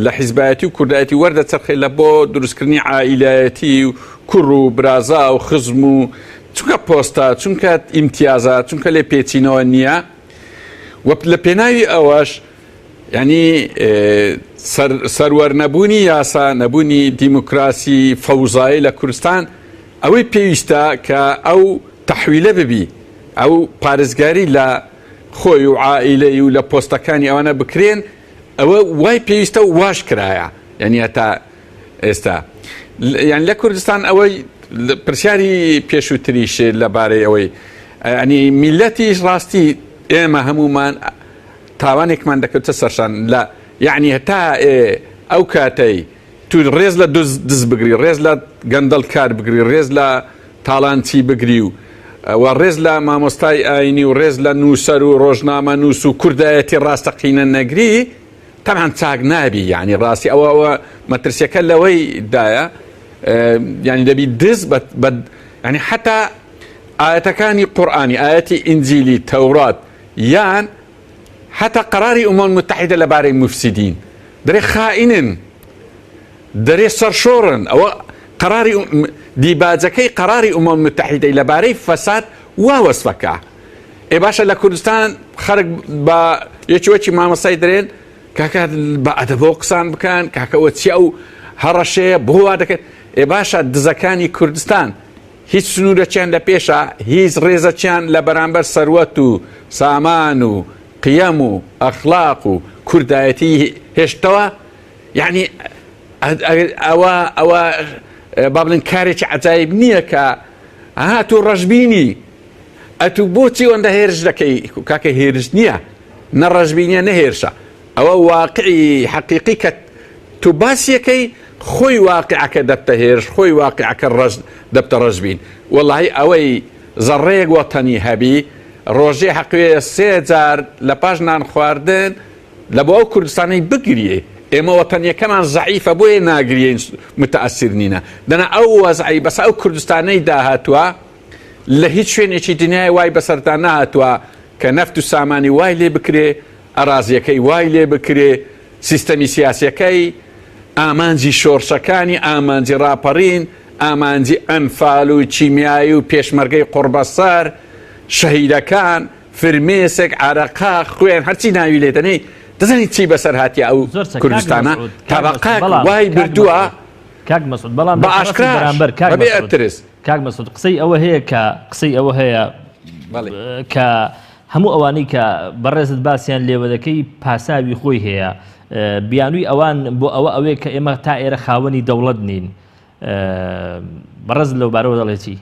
لە حیزبایەتی و کوردایەتی وەردەچەرخێ لە بۆ دروستکردنی عائیلایەتی و کوڕ و برازا و خزم و چونکە پۆستە چونکە ئیمتیازە چونکە لێ پێچینەوە نییە و لە پێناوی ئەوەش. یعنی سەروەر نەبوونی یاسا، نەبوونی دیموکراسی، فەوزایی لە کوردستان، ئەوەی پێویستە کە ئەو تەحویلە ببی، ئەو پارێزگاری لە خۆی و عائیلەی و لە پۆستەکانی ئەوانە بکرێن، ئەوە وای پێویستە و واش کرایە. یعنی هەتا ئێستا یان لە کوردستان ئەوەی پرسیاری پێشووتریش لەبارەی ئەوەی ینی میلەتیش ڕاستی ئێمە هەمومان تاوانێکمان دەکەوتە سەرشان لە یعنی هەتا ئەو کاتەی تو ڕێز لە دز بگری ڕێز لە گەندەڵ کار بگری ڕێز لە تاڵانچی بگری و و ڕێز لە مامۆستای ئاینی و ڕێز لە نووسەر و ڕۆژنامە نووس و کوردایەتی ڕاستەقینە نەگری تەبعەن چاک نابی یانی ڕاستی ئەوە ئەوە مەترسیەکە لەوەی دایە یانی دەبی دز بە ینی حتا ئاەتەکانی قورآانی ئاەتی ئینجیلی تەورات یان حتا قراری ئومەم متحدە لەبارەی مفسدین دەرێ خائینن دەرێ سەرشۆڕن ئەوە قراری دیباجەکەی قراری ئومەم متحدەی لەبارەی فەساد وا وەسفەکە ئێ باشە لە کوردستان خەرک بە یەکی وەکی مامۆستای درێن کاکە بە ئەدەبەوە قسان بکەن کاکەوە چی ئەو هەڕەشەیە بۆ وا دەکەن ئێ باشە دزەکانی کوردستان هیچ سنوورەکیان لە پێشە هیچ ڕێزەکیان لە بەرامبەر سەروەت و سامان و قیەم و ئەخلاق و کوردایەتی هێشتەوە یعنی ئەوە ئەوە با بڵێن کارێکی عەجایب نییە کە ها تۆ ڕەشبینی ئەتوو بۆچی ئەوەندە هێرش دەکەی کاکە هێرش نییە نە ڕەشبینیە نە هێرشە ئەوە واقعی حەقیقی کە تو باسیەکەی خۆی واقعەکە دەبتە هێرش خۆی واقعەکە ڕەش دەبتە ڕەشبین وەڵی ئەوەی زەڕەیەک وەتەنی هەبی ڕۆژێ حەقوێ سێ جار لە پاش نان خواردن لە بۆ ئەو کوردستانەی بگریێ ئێمە وەتەنیەکەمان زەعیفە بۆیە ناگریین متەئەسیر نینە دەنا ئەو وەزعی بەس ئەو کوردستانەی داهاتوە لە هیچ شوێنێکی دنیای وای بەسەردا نەهاتووە کە نەفت و سامانی وای لێ بکرێ، ئەرازیەکەی وای لێ بکرێ، سیستەمی سیاسیەکەی، ئامانجی شۆڕشەکانی، ئامانجی ڕاپەڕین، ئامانجی ئەنفال و کیمیایی و پێشمەرگەی قوڕبەسەر، شەهیدەکان، فرمێسک، عەرەقە، خوێن، هەرچی ناوی لێ دەنێی، دەزانی چی بەسەر هاتیە ئەو زۆر چاک کاک کوردستانە، مەسعود، کاک مەسعود، تەبەقەک بەڵام وای کاک بردووە مەسعود، کاک مەسعود، بەڵام بە لە تەڕەفی ئاشکراش، بەرامبەر کاک بەبێ مەسعود، ترس. کاک مەسعود قسەی ئەوە هەیە کە قسەی ئەوە هەیە کە هەموو ئەوانەی کە بەڕێزت باسییان لێوە دەکەی پاساوی خۆی هەیە بیانووی ئەوان بۆ ئەوە ئەوەیە کە ئێمە تا ئێرە خاوەنی دەوڵەت نین بەڕێز لەو بارەوە دەڵێ چی؟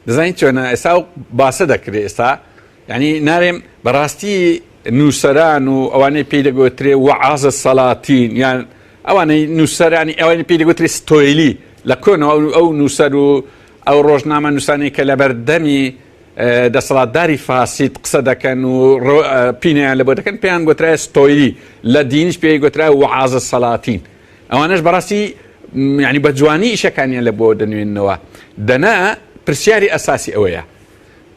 دەزانین چۆنە ئێستا و باسە دەکرێت ئێستا یعنی نارێم بەڕاستی نووسەران و ئەوانەی پێی دەگوترێ وعازە سەلاتین یان ئەوانەی نووسەرانی ئەوانی پێی دەگوترێ ستۆیلی لە کۆنەوە ئەو نووسەر و ئەو ڕۆژنامە نووسانی کە لە بەردەمی دەسەڵاتداری فاسید قسە دەکەن و پینیان لە بۆ دەکەن پێیان گوترای ستۆیلی لە دینیش پێی گوترای وعازە سەلاتین ئەوانەش بەڕاستی یعنی بە جوانی ئیشەکانیان لە بۆ دەنوێننەوە دەنا پرسیاری ئەساسی ئەوەیە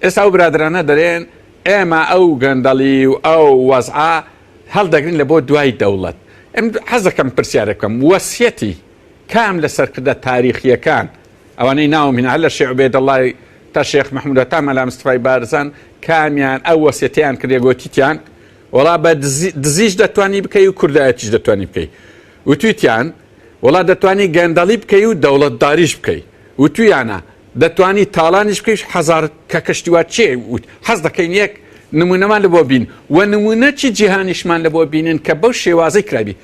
ئێستا ئەو برادرانە دەرێن ئێمە ئەو گەندەڵی و ئەو وەزعە هەڵدەگرین لە بۆ دوای دەوڵەت ئەم حەز دەکەم پرسیارێک بکەم وەسیەتی کام لە سەرکردە تاریخیەکان ئەوانەی ناوم هینا هەر لە شێخ عوبێدەڵای تا شێخ مەحموودە تا مەلا مستەفای بارزان کامیان ئەو وەسیەتیان کردێ گۆتیتیان وەڵا بە دزیش دەتوانی بکەی و کوردایەتیش دەتوانی بکەی وتویتیان وەڵا دەتوانی گەندەڵی بکەی و دەوڵەتداریش بکەی وتویانە دەتوانی تاڵانیش بکەی حەزار کە کەشتی وا چێ وت حەز دەکەین یەک نمونەمان لە بۆ بین و نمونەکی جیهانیشمان لە بۆ بینن کە بەو شێوازەی کرابی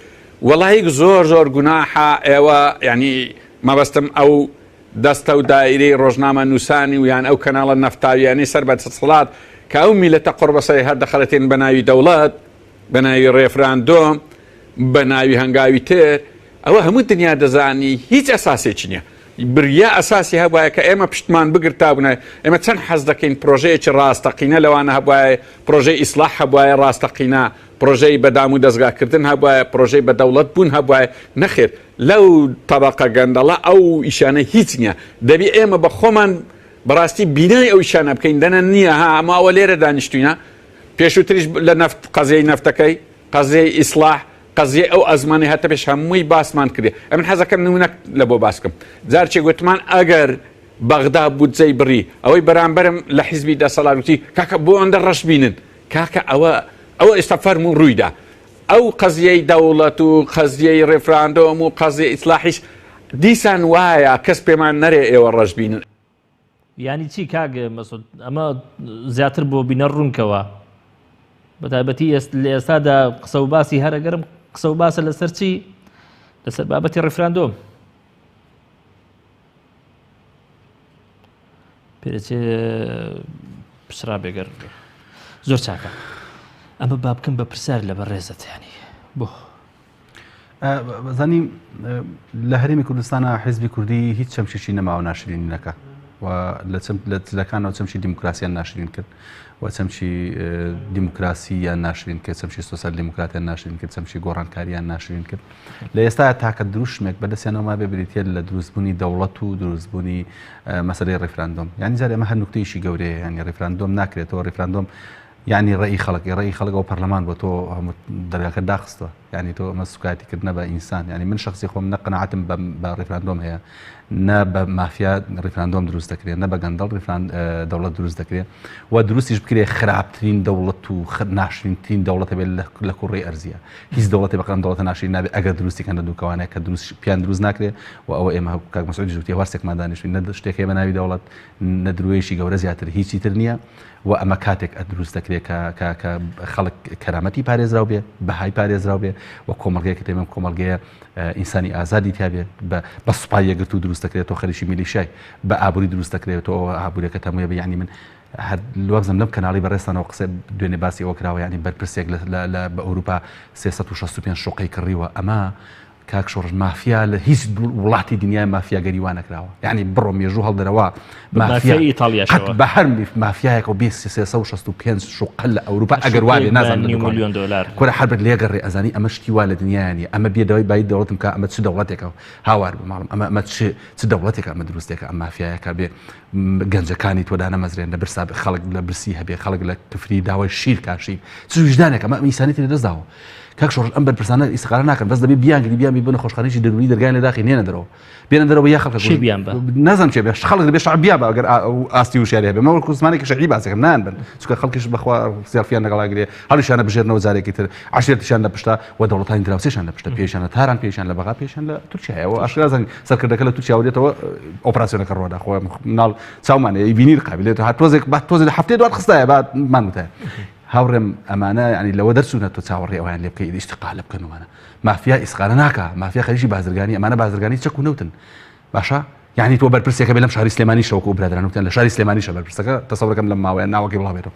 وەڵایک زۆر زۆر گوناحە ئێوە یعنی مەبەستم ئەو دەستە و دایرەی ڕۆژنامە نووسانی و یان ئەو کەناڵە نەفتاویانەی سەر بە دەسەڵات کە ئەو میلەتە قوڕبەسەری هەر دەخەڵەتێن بە ناوی دەوڵەت بە ناوی ڕێفراندۆم بە ناوی هەنگاوی تر ئەوە هەموو دنیا دەزانی هیچ ئەساسێکی نییە بریا ئەساسی هەبوایە کە ئێمە پشتمان بگرتابوونایە ئێمە چەند حەز دەکەین پرۆژەیەکی ڕاستەقینە لەوانە هەبوایە پرۆژەی ئیسلاح هەبوایە ڕاستەقینە پرۆژەی بە دام و دەزگاکردن هەبوایە پرۆژەی بە دەوڵەت بوون هەبوایە نەخێر لەو تەبەقە گەندەڵە ئەو ئیشانە هیچ نییە دەبی ئێمە بە خۆمان بەڕاستی بینای ئەو ئیشانە بکەین دەنە نییە ها ئەمە ئەوە لێرە دانیشتوینە پێشووتریش لە نەفت قەزیەی نەفتەکەی قەزیەی ئیسلاح قەزیەی ئەو ئەزمانەی هاتە پێش هەمووی باسمان کردی ئەمن حەزەکەم نمونە لە بۆ باس بکەم جارچێ گوتمان ئەگەر بەغدا بودجەی بڕی ئەوەی بەرامبەرم لە حیزبی دەسەڵات وتی کاکە بۆ ئەندە ڕەش بینن. کاکە ئەوە ئەوە ئێستا فەرموو ڕوویدا ئەو قەزیەی دەوڵەت و قەزیەی ڕێفراندۆم و قەزیە ئیسلاحیش دیسان وایە کەس پێمان نەرێ ئێوە ڕەشبینن. یانی چی کاک مەسعود ئەمە زیاتر بۆ بینەر ڕوونکەوە بەتایبەتی لە ئێستادا قسە و باسی هەرە گەرم قسە و باسە لەسەر چی لەسەر بابەتی ڕیفراندۆم پێدەچێ پچرا بێگەر زۆر چاکە ئەمە با بکەم بە پرسیار لە بەڕێزت ینی بۆ زانی لە هەرێمی کوردستانە حیزبی کوردی هیچ چەمکێکی نەماوە ناشرینی نەکە و لە چەم لە چلەکانەوە چەمکی دیموکراسیان ناشرین کرد و چەمکی دیموکراسی یان ناشرین کرد چەمکی سۆسیال دیموکراتیان ناشرین کرد چەمکی گۆڕانکاریان ناشرین کرد لە ئێستا تاکە دروشمێک بەدەستیانەوە مابێ بریتە لە دروستبوونی دەوڵەت و دروستبوونی مەسەلەی ڕیفراندۆم یعنی جارێ ئەمە هەر نوکتەیەکی گەورەیە یعنی ڕیفراندۆم ناکرێتەوە ڕیفراندۆم یعنی ڕێی خەڵک ڕێی خەڵک ئەو پەرلەمان بۆ تۆ هەموو دەرگاکە داخستوە یعنی تۆ ئەمە سوکایەتی کردنە بە ئینسان یعنی من شخصی خۆم نە قەناعەتم بە ڕیفراندۆم هەیە نە بە مافیا ڕیفراندۆم دروست دەکرێت نە بە گەندەڵ ڕیفران دەوڵەت دروست دەکرێت و دروستیش بکرێت خراپترین دەوڵەت و ناشرینترین دەوڵەتە بێت لە کوڕی ئەرزیە هیچ دەوڵەتی بەقەم دەوڵەتە ناشرین نابێت ئەگەر دروستی کەن لە دووکەوانەیە کە دروست پیان دروست ناکرێت و ئەوە ئێمە کاک مەسعودیش وتی هەرسێکمان دانیشتوین نە شتێک هەیە بە ناوی دەوڵەت نە دروێشی گەورە زیاتر هیچی تر نییە و ئەمە کاتێک دروست دەکرێت کە کە کە خەڵک کەرامەتی پارێزراو بێ بەهای پارێزراو بێ و کۆمەڵگەیەکە تێمە کۆمەڵگەیە ئینسانی ئازادی تیا بێ بە بە سوپای یەکگرتوو دروست دەکرێت تۆ خەریکی میلیشای بە ئابووری دروست دەکرێت تۆ ئابوورەکە تەمویە بە یعنی من هەر وابزانم لەم کەناڵی بەڕێزتانەوە قسە دوێنێ باسی ئەوە کراوە یعنی بەرپرسێک لە بە ئەوروپا 365 شوقەی کڕیوە ئەمە کاک شۆڕش مافیا لە هیچ وڵاتی دنیای مافیاگەری وا نەکراوە یعنی بڕۆ مێژوو هەڵدەرەوە مافیا ئیتاڵیاشەوە بە هەر مافیایەکەوە بێ 365 شوقە لە ئەوروپا ئەگەر وابێ نازانم لە میلیۆن دلار کورە هەر بەر لێگەڕێ ئەزانی ئەمە شتی وا لە دنیایا نیە ئەمە بێ داوای بای دەوڵەتم کا ئەمە چ دەوڵەتێکە هاوار بە ماڵم ئەمە ئەمە چ چ دەوڵەتێکە ئەمە دروستێکە ئەم مافیایەکە بێ گەنجەکانی تۆ دانەمەزرێن لە برسا خەڵک لە برسی هەبێ خەڵک لە کفری داوای شیر کاشی چ ویژدانێک ئەمە ئینسانیتی لە دەست داوە کاک شۆڕش ئەم بەرپرسانە ئیسقالە ناکەن بەس دەبێ بیانگری بیان بی بۆ نەخۆشخانەیەکی دەروونی دەرگایان لێ داخی نێنە دەرەوە بێنە دەرەوە یا خەڵکە چی بیان بە نازانم چێ بێ خەڵک دەبێ شعب بیان بە ئەگەر ئاستی وشیاری هەبێ مەوە زمانێکی شەعری باسێکم نان بن چونکە خەڵکیش بەخوا سێڵفیان لەگەڵا گرێ هەڵیشانە بژێرنەوە جارێکی تر عەشیرەتیشان لە پشتە و دەوڵەتانی دراوسێشان لە پشتە پێشان لە تاران پێشان لە بەغا پێشان لە تورکیایە و ئاشکرا زانین سەرکردەکە لە تورکیاوە دێتەوە ئۆپراسیۆنەکە ڕۆدا خۆ مناڵ چاومان بینیر قابلێت هەر تۆزێک با تۆزێک لە هەفتەی دوات خستایە با مان وتایە هاوڕێم ئەمانە یعنی لەوە دەرچوونە تۆ چاوەڕێ ئەویان لێ بکەیت ئیشتقالە بکەن وانە مافیا ئیسقالە ناکا مافیا خەریکی بازرگانی ئەمانە بازرگانی چەک و نەوتن باشە یعنی تۆ بەرپرسێکە بێ لەم شاری سلێمانی شەوەکو برادران وتیان لە شاری سلێمانی شە بەرپرسەکە تەسەورەکەم لەم ماوەیە ناوەکەی بڵاو بێتەوە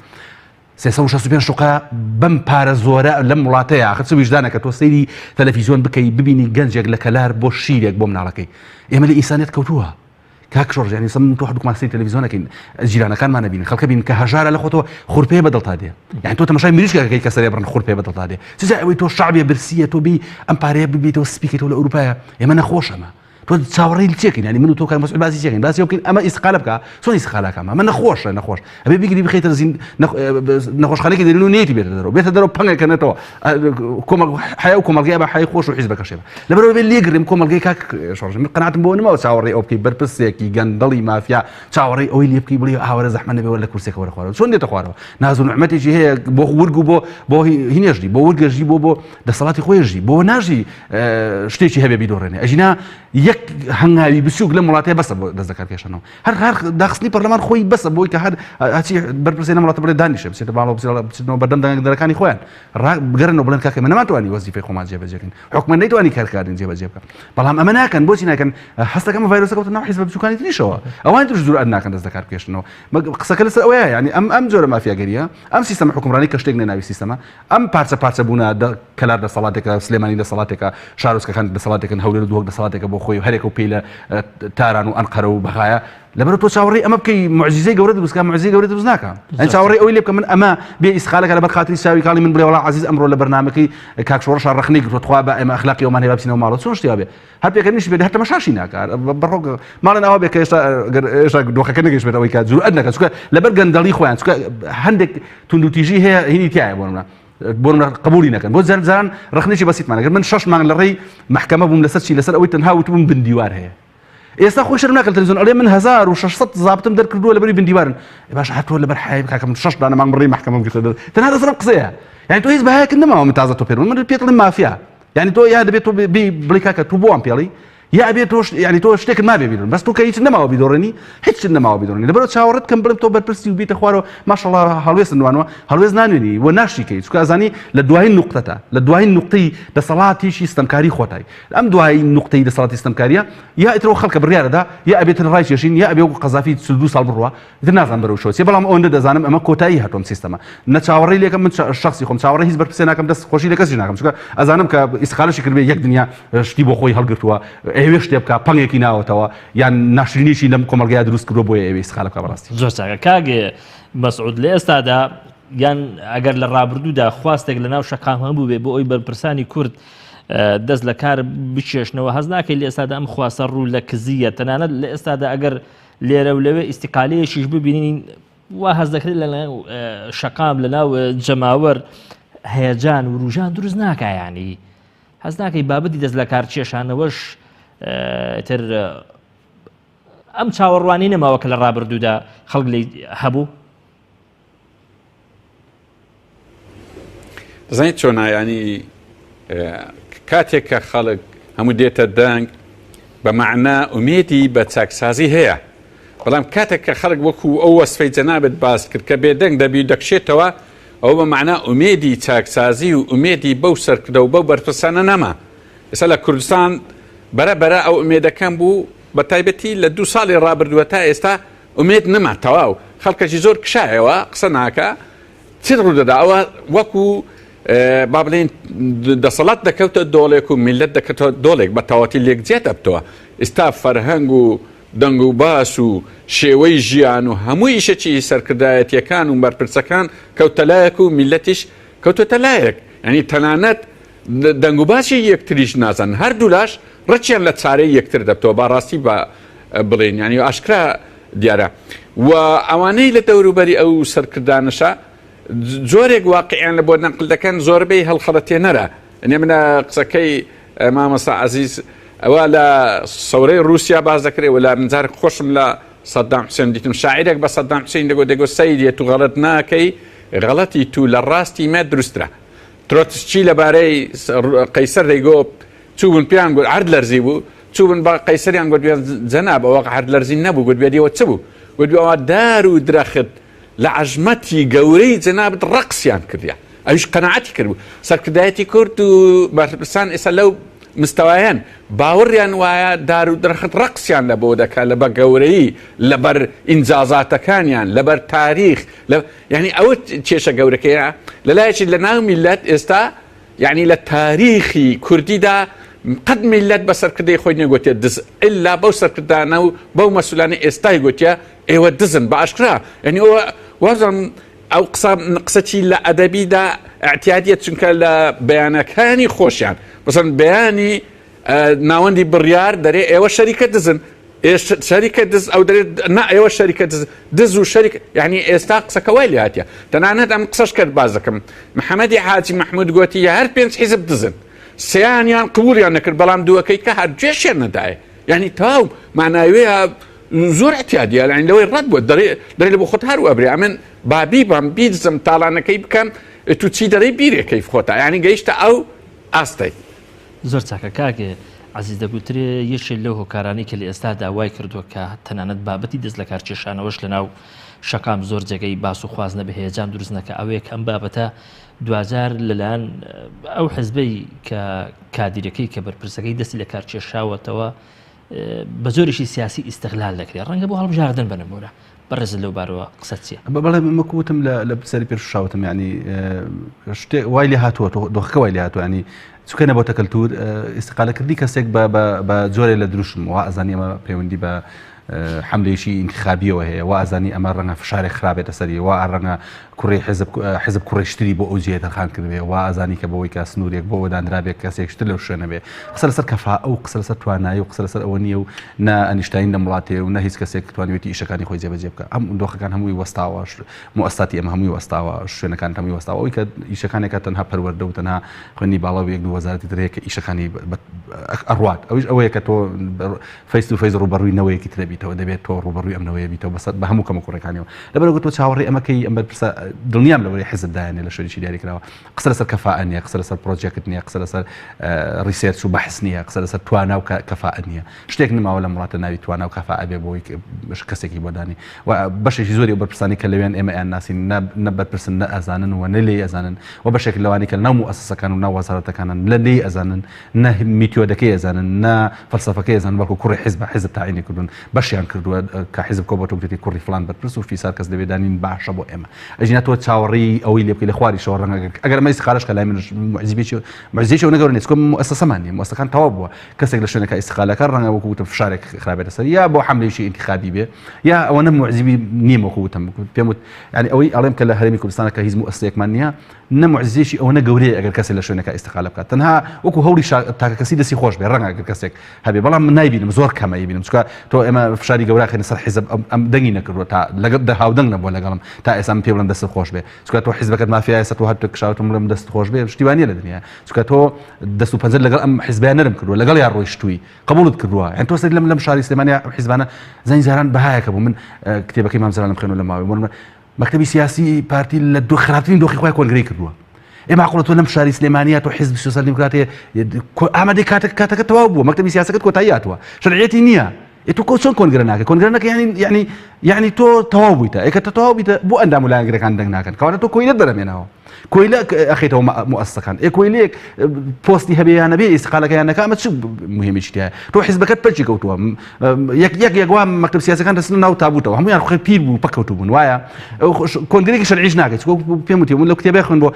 365 شوقە بەم پارە زۆرە لەم وڵاتەیە ئاخر چ ویژدانەکە تۆ سەیری تەلەفیزیۆن بکەی ببینی گەنجێک لە کەلار بۆ شیرێک بۆ مناڵەکەی ئێمە لە ئینسانیت کەوتووە کاک شۆڕش یانی سم تۆ هەردووکمان سەیری تەلەفیزیۆن ئەکەین جیرانەکانمان ئەبینین خەڵکە بین کە هەژارە لە خۆتەوە خورپەیە بە دڵتا دێ یانی تۆ تەماشای مریشکێک ئەکەی کە سەرێ بڕن خورپەیە بە دڵتا دێ چ جای ئەوەی تۆ شەعبێ برسیە تۆ بی ئەم پارەیە ببیتەوە سپیکەیتەوە لە ئەوروپایە ئێمە نەخۆشەمە تۆ چاوەڕێی چێکین ینی من و تۆ کاک مەسعود باسی چێکین باسی بکەین ئەمە ئیسقالە بکە چۆن ئیسقالەکەم ئەمە نەخۆشە نەخۆش ئەبێ بیگری بخەیتە زین نەخۆشخانەیەکی دەرون و نێتی بێتە دەرەوە بێتە دەرەوە پەنگەکەنێتەوە کۆمەڵ حیا و کۆمەڵگەی بە حای خۆش و حیزبەکەشێ لەبەرەوە بێ لێگرم کۆمەڵگەی کاک شۆڕش من قەناعەتم بۆ نماوە چاوەڕێی ئەو بکەی بەرپرسێکی گەندەڵی مافیا چاوەڕێی ئەوەی لێ بکەی بڵێ ئاوەرە زەحمە نەبێ وەرە لە کورسێکە وەرە خوارەوە چۆن دێتە خوارەوە ناز و نعمەتێکی هەیە بۆ ورگ و بۆ بۆ هینێژی بۆ ورگەژی بۆ بۆ دەسەڵاتی خۆیژی بۆ ناژی شتێکی هەبێ بیدۆڕێنێ ئەژینا یەک هەنگاوی بچووک لەم وڵاتەیە بەسە بۆ دەست دەکارکێشانەوە هەر هەر داخستنی پەرلەمان خۆی بەسە بۆی کە هەر هەچی بەرپرسێ لەم وڵاتە بڵێ دانیشە بچێتە باڵەوە بچێتەوە بەردەم دەنگدەرەکانی خۆیان بگەڕێنەوە بڵێن کاکە ئێمە نەمانتوانی وەزیفەی خۆمان جێبەجێ بکەین حکومەت نەیتوانی کارکردن جێبەجێ بکە بەڵام ئەمە ناکەن بۆچی ناکەن هەستەکەم ڤایرۆسەکە کەوتە ناو حیزبە بچووکانی تریشەوە ئەوان ترش جورئەت ناکەن دەست لەکار بکێشنەوە قسەکە لەسەر ئەوەیە یعنی ئەم ئەم جۆرە مافیاگەریە ئەم سیستەمە حکومڕانی کە شتێک نەناوی سیستەمە ئەم پارچە پارچە بوونە کەلار دەسەڵاتێکە سلێمانی دەسەڵاتێکە شارۆچکەکان دەسەڵاتێکن هەولێر و دهۆک دەسەڵاتێکە بۆ خۆی و هەرێکە و پێی لە تاران و ئەنقەرە و بەغایە لەبەر تۆ چاوەڕێی ئەمە بکەی معجزەی گەورە دروست کە معجزەی گەورە دروست ناکە ئەن چاوەڕێی ئەوەی لێ بکە من ئەمە بێ ئیسقالەکە لەبەر خاتری چاوی کاڵی من بڵێ وەڵا عەزیز ئەمڕۆ لە بەرنامەکەی کاک شۆڕش ڕەخنەی گرتووە تخوا بە ئێمە ئەخلاقی ئەومان هەیە با بچینەوە ماڵەوە چۆن شتی وا بێ هەر پێکەنیش بێت هەر تەمەشاشی ناکات بەڕۆ ماڵێن ئەوە بێ کە ئێستا گەر ئێستا دۆخەکە نەگەیشتبێت ئەوەی کە جورئەت نەکات چونکە لەبەر گەندەڵی خۆیان چونکە هەندێک توندوتیژی هەیە هینی تایە بۆ نمونە بۆ نمونە قبولی نەکەن بۆ جار جاران ڕەخنێکی بەسیتمان ئەگەر من شەش مانگ لە ڕێی مەحکەمە بووم لەسەر چی لەسەر ئەوەی تەنها وتبووم بندیوار هەیە. ئێستا خۆی شەرم ناکەن تەلەڤیزیۆن ئەڵێ من 1600 زابتم دەرکردووە لەبەری بندیوارن باشە هەر تۆ لەبەر حەیای بکە کە من شەش دانە مانگ بڕی مەحکەمەم گرتە دەست تەنها لەسەر ئەم قسەیە یعنی تۆ هیچ بەهایەکت نەماوە من تازە تۆ پێ من پێت دەڵێم مافیا یعنی تۆ یا دەبێت تۆ بڵێ کاکە تۆ بۆ وام پێڵی یا ئەبێ تۆ یعنی تۆ شتێکت مابێ بیرن بەس تۆ کە هیچ نەماوە بیدۆڕێنی هیچ شت نەماوە بیدۆڕێنی لەبەرەوە چاوەڕێت کەم بڵێم تۆ بەرپرسی و بیتە خوارەوە ماشەڵڵا هەڵوێست نوانەوە هەڵوێست نانوێنی و ناشیکەی چونکە ئەزانی لە دوایین نوقتەتە لە دوایین نوقتەی دەسەڵاتیشی ستەمکاری خۆتای ئەم دوایین نوقتەی دەسەڵاتی ستەمکاریە یا ئیتر ئەو خەڵکە بڕیارەدا یا ئەبێتن ڕایکێشین یا ئەبێ وەکو قەزافی 42 ساڵ بڕوا ئیتر نازانم بەرەو شۆ چیە بەڵام ئەوەندە دەزانم ئەمە کۆتایی هاتووە ئەم سیستەمە نە چاوەڕێی لێکەم من شخصی خۆم چاوەڕێی هیچ بەرپرسێ ناکەم دەست خۆشی لە کەسیش ناکەم چونکە ئەزانم کە ئیستقالەشی کردبێ یەک دنیا شتی بۆ خۆی هەڵگرتووە ئەیەوێ شتێ بکا پەنگێکی ناوەتەوە یان ناشرینیی لەم کۆمەڵگەیە دروست کردووە بۆیە ئەیەوێ ئیستقالە بکا بەڕاستی. زۆر چاکە کاک مەسعود لە ئێستادا یان ئەگەر لە ڕابردوودا خواستێک لە ناو شەقام هەبووبێ بۆ ئەوی بەرپرسانی کورد دەست لە کار بکێشنەوە هەست ناکەی لە ئێستادا ئەم خواستە ڕوو لە کزییە تەنانەت لە ئێستادا ئەگەر لێرە و لەوێ ئیستیقالەیەکیش ببینین وا هەست دەکرێت لە شەقام لە ناو جەماوەر هەیەجان وروژان دروست ناکا ینی هەست ناکەی بابەتی دەست لە کار کێشانەوەش تر ئەم چاوەڕوانی نەماوە کە لە ڕابردوودا خەڵک لی هەبوو. دەزانیت چۆنە ینی کاتێک کە خەڵک هەموو دێتە دەنگ بە مەعنا ئومێدی بە چاکسازی هەیە بەڵام کاتێک کە خەڵک وەکو ئەو وەسفەی جەنابت باس کرد کە بێدەنگ دەبی و دەکشێتەوە ئەوە بە مەعنا ئومێدی چاکسازی و ئومێدی بەو سەرکردە و بەو بەرپرسانە نەما ئێستا لە کوردستان بەرە بەرە ئەو ئومێدەکەم بوو بە تایبەتی لە دوو ساڵی ڕابردووە تا ئێستا ئومێد نەما تەواو خەڵکەکی زۆر کشایەوە قسە ناکا چ ڕوودەدا ئەوە وەکو با بڵێین دەسەڵات دەکەوتە دۆڵێک و میلەت دەکەوتە دۆڵێک بە تەواتی لێک جیا دەبتەوە ئێستا فەرهەنگ و دەنگ و باس و شێوەی ژیان و هەموو ئیشەکی سەرکردایەتیەکان و بەرپرسەکان کەوتە لایەک و میلەتیش کەوتۆتە لایەک یعنی تەنانەت دەنگ و باسی یەکتریش نازانن هەردوولاش ڕچیان لە چارەی یەکتر دەبتەوە با ڕاستی با بڵێین یعنی ئاشکرا دیارە و ئەوانەی لە دەوروبەری ئەو سەرکردانەشە جۆرێک واقعیان لە بۆ نەقل دەکەن زۆربەی هەڵخەڵەتێنەرە ئەنێ منە قسەکەی مامۆستا عەزیز ئەوە لە سەورەی رووسیا باس دەکرێت و لە منجار خۆشم لە سەدام حوسێن دیتم شاعیرێک بە سەدام حوسێن دەگوت دەگوت سەیدێ تو غەڵەت ناکەی غەڵەتی تو لە ڕاستی مە دروسترە ترۆتسکی لەبارەی قەیسەر دەیگۆ چووبوون پێیان گوت عەرد لەرزی بوو چووبن بە قەیسەریان گوت جەناب ئەوە عەرد لەرزی نەبوو گوت بێدیەوە چ بوو گوت ئەوە دار و درەخت لە عەژمەتی گەورەی جەنابت ڕەقسیان کردیا ئەویش قەناعەتی کردبوو سەرکردایەتی کورد و بەرپرسان ئێستا لەو مستەوایەن باوەڕیان وایە دار و درەخت ڕەقسیان لە بۆ دەکات لە بە گەورەیی لەبەر ئینجازاتەکانیان لەبەر تاریخ لە یعنی ئەوە کێشە گەورەکەیە لەلایەکی لە ناو میلەت ئێستا یعنی لە تاریخی کوردیدا قەت میلەت بە سەرکردەی خۆی نەگوتێ دز ئللا بەو سەرکردانە و بەو مەسولانە ئێستای گوتیە ئێوە دزن بە ئاشکرا یعنی ئەوە وازم ئەو قسە قسەچی لە ئەدەبیدا اعتیادیە چونکە لە بەیانەکانی خۆشیان بەسەن بەیانی ناوەندی بڕیار دەرێ ئێوە شەریکە دزن شەریکە دز ئەو دەرێ نا ئێوە شەریکە دز دز و شەریک یعنی ئێستا قسەکە وای لێهاتیە تەنانەت ئەم قسەش کرد باز دەکەم محەممەدی حاجی محمود گوتی هەر پێنج حیزب دزن سیانیان قبولیان نەکرد بەڵام دووەکەی کە هەر گوێشیان نەدایە یعنی تاو معناوەیە زۆر اعتیادیە یعنی لەوەی ڕەت بووە دەرێ دەرێ لە بۆ خۆت هەر وەبرێ ئەمن با بیبەم بیدزم تاڵانەکەی بکەم تو چی دەرێی بیرێکەی خۆتا یعنی گەیشتە ئەو ئاستەی. زۆر چاکە کاک عەزیز دەگوترێ یەکێ لەو هۆکارانەی کە لە ئێستادا وای کردووە کە تەنانەت بابەتی دەست لەکارکێشانەوەش لەناو شەقام زۆر جێگەی باس و خواست نەبێ هەیەجان دروست نەکا ئەوەیە کە ئەم بابەتە دواجار لەلایەن ئەو حزبەی کە کادیرەکەی کە بەرپرسەکەی دەستی لە کارکێشاوەتەوە بە جۆرێکی سیاسی ئیستغلال دەکرێت ڕەنگە بۆ هەڵبژاردن بە نمونە بەڕێزت لەو بارەوە قسەت چییە؟ بەڵێ من وەکو وتم لە پرسیاری پێشووشا وتم یعنی شتێک وای لێ هاتووە دۆخەکە وای لێ هاتووە یعنی چونکە نەبۆتە کەلتور ئیستقالەکردنی کەسێک بە جۆرێ لە دروشم وا ئەزانی ئەمە پەیوەندی بە حملەیەکی ئینتخابیەوە هەیە وا ئەزانی ئەمە ڕەنگە فشارێک خرابێتە سەری وا ڕەنگە کوڕی حزب حزب کوڕێکشتری بۆ ئەو جێیە تەرخان کردبێ وا ئەزانی کە بەوەی کە سنوورێک بۆ ئەوە دانرابێ کەسێکشتر لەو شوێنە بێ قسە لەسەر کەفائە و قسە لەسەر توانایی و قسە لەسەر ئەوە نییە و نە ئەنیشتاین لەم وڵاتەیە و نە هیچ کەسێک توانیوێتی ئیشەکانی خۆی جێبەجێ بکا ئەم دۆخەکان هەمووی وەستاوە موئەسساتی ئێمە هەمووی وەستاوە شوێنەکان هەمووی وەستاوە ئەوەی کە ئیشەکانێکە تەنها پەروەردە و تەنها خوێندنی باڵا و یەک دوو وەزارەتی تر هەیە کە ئیشەکانی بە. ئەڕوات ئەویش ئەوەیە کە تۆ face to face ڕوبەڕووی نەوەیەکی ترە بیتەوە دەبێت تۆ ڕوبەڕووی ئەم نەوەیە بیتەوە بەسەر بە هەموو کەم و کوڕەکانیەوە لەبەرەوە تۆ چاوەڕێی ئەمەکەی ئەم بەرپرسە دڵنیام لەوەی حزب دایانێ لە شوێنێکی دیاری کراوە قسە لەسەر کەفاءە نییە قسە لەسەر project نییە قسە لەسەر research و بەحس نییە قسە لەسەر توانا و کەفاءە نییە شتێک نماوە لەم وڵاتە ناوی توانا و کەفاءە بێ بۆی کەسێکی بۆ دانی و بەشێکی زۆری ئەو بەرپرسانی کە لەوێن ئێمە ئەیان ناسین نە بەرپرسن نە ئەزانن و نە لێی ئەزانن و بەشێک لەوانی کە لەناو موئەسەسەکان و ناو وەزارەتەکانن لە لێی ئەزانن نە میتۆدەکەی ئەزانن نە فەلسەفەکەی ئەزانن بەڵکو کوڕی حیزبە حیزب تاعینی کردوون بەشیان کردووە کە حیزب کۆبۆتەوە گوتێتی کوڕی فڵان بەرپرس و فیسار کەس لەوێ دانین باشە بۆ ئێمە ئەژینا تۆ چاوەڕێی ئەوەی لێ بکەی لە خواریشەوە ڕەنگە ئەگەر ئەمە ئیستیقالەش کە لای منش معجزبێکی معجزەیەکی ئەوەنە گەورە نیە چونکە موئەسەسەمان نیە موئەسەسەکان تەواو بووە کەسێک لە شوێنەکە ئیستیقالەکە ڕەنگە وەکو وتم فشارێک خرابێتە سەر یا بۆ حەملەیەکی ئینتیخابی بێ یا ئەوەنە معجزبی نیم وەکو وتم پێم وت یعنی ئەوەی ئەڵێم کە لە هەرێمی کوردستانە کە هیچ موئەسەسەیەکمان نییە نە معجزەیەکی ئەوەنە گەورەیە ئەگەر کەسێک لە شوێنەکە ئیستیقالە بکات تەنها وەکو هەوڵی تاکەکەسی دەستی خۆش بێ ڕەنگە ئەگەر کەسێک هەبێ بەڵام من نایبینم زۆر کەمە ئەیبینم چونکە تۆ ئێمە فشاری گەورە خێنە سەر حیزب ئەم دەنگی نەکردووە تا لەگەڵ دە هاودەنگ نەبووە لەگەڵم تا ئێستا من پێ بڵێم دەستت خۆش بێ چونکە تۆ حیزبەکەت مافیایە سە تۆ هەر کشاوتم بڵێم دەست خۆش بێ شتی وا نییە لە دنیا چونکە تۆ دەست و پەنجەت لەگەڵ ئەم حیزبەیان نەرم کردووە لەگەڵ یا ڕۆیشتووی قبوڵت کردووە یان تۆ سەری لەم لەم شاری سلێمانی ئەم حیزبانە زانی جاران بەهایەکە بوو من کتێبەکەی مام جەلالم خوێنەوە لە ماوەی بۆ مەکتەبی سیاسی پارتی لە دو خراپترین دۆخی خۆی کۆنگرەی کردووە ئێ معقولە تۆ لەم شاری سلێمانیە تۆ حیزب سۆسیال دیموکراتی ئامادەی کاتەکە کاتەکە تەواو بووە مەکتەبی سیاسەکەت کۆتایی هاتووە شەرعیەتی نییە ئێ تۆ چۆن کۆنگرە ناکەی کۆنگرە نەکەی یعنی یعنی یعنی تۆ تەواو بوویتە ئێکە تۆ تەواو بیتە بۆ ئەندام و لایەنگرەکان دەنگ ناکەن کەواتە تۆ کۆیلەت بەرەمێنەوە کۆیلە ئەخیتەوە موئەسەسەکان ئێ کۆیلەیەک پۆستی هەبێ یان نەبێ ئیستقالەکە یان نەکا ئەمە چ مهمێکی تایە تۆ حیزبەکەت پەکی کەوتووە یەک یەک یەک وا مەکتەب سیاسەکان دەچنە ناو تابوتەوە هەموویان خۆی پیر بوو پەکەوتوو بوون وایە کۆنگرێکی شەرعیش ناکەیت چونکە پێم وتی من لەو کتێبەی خوێن بۆ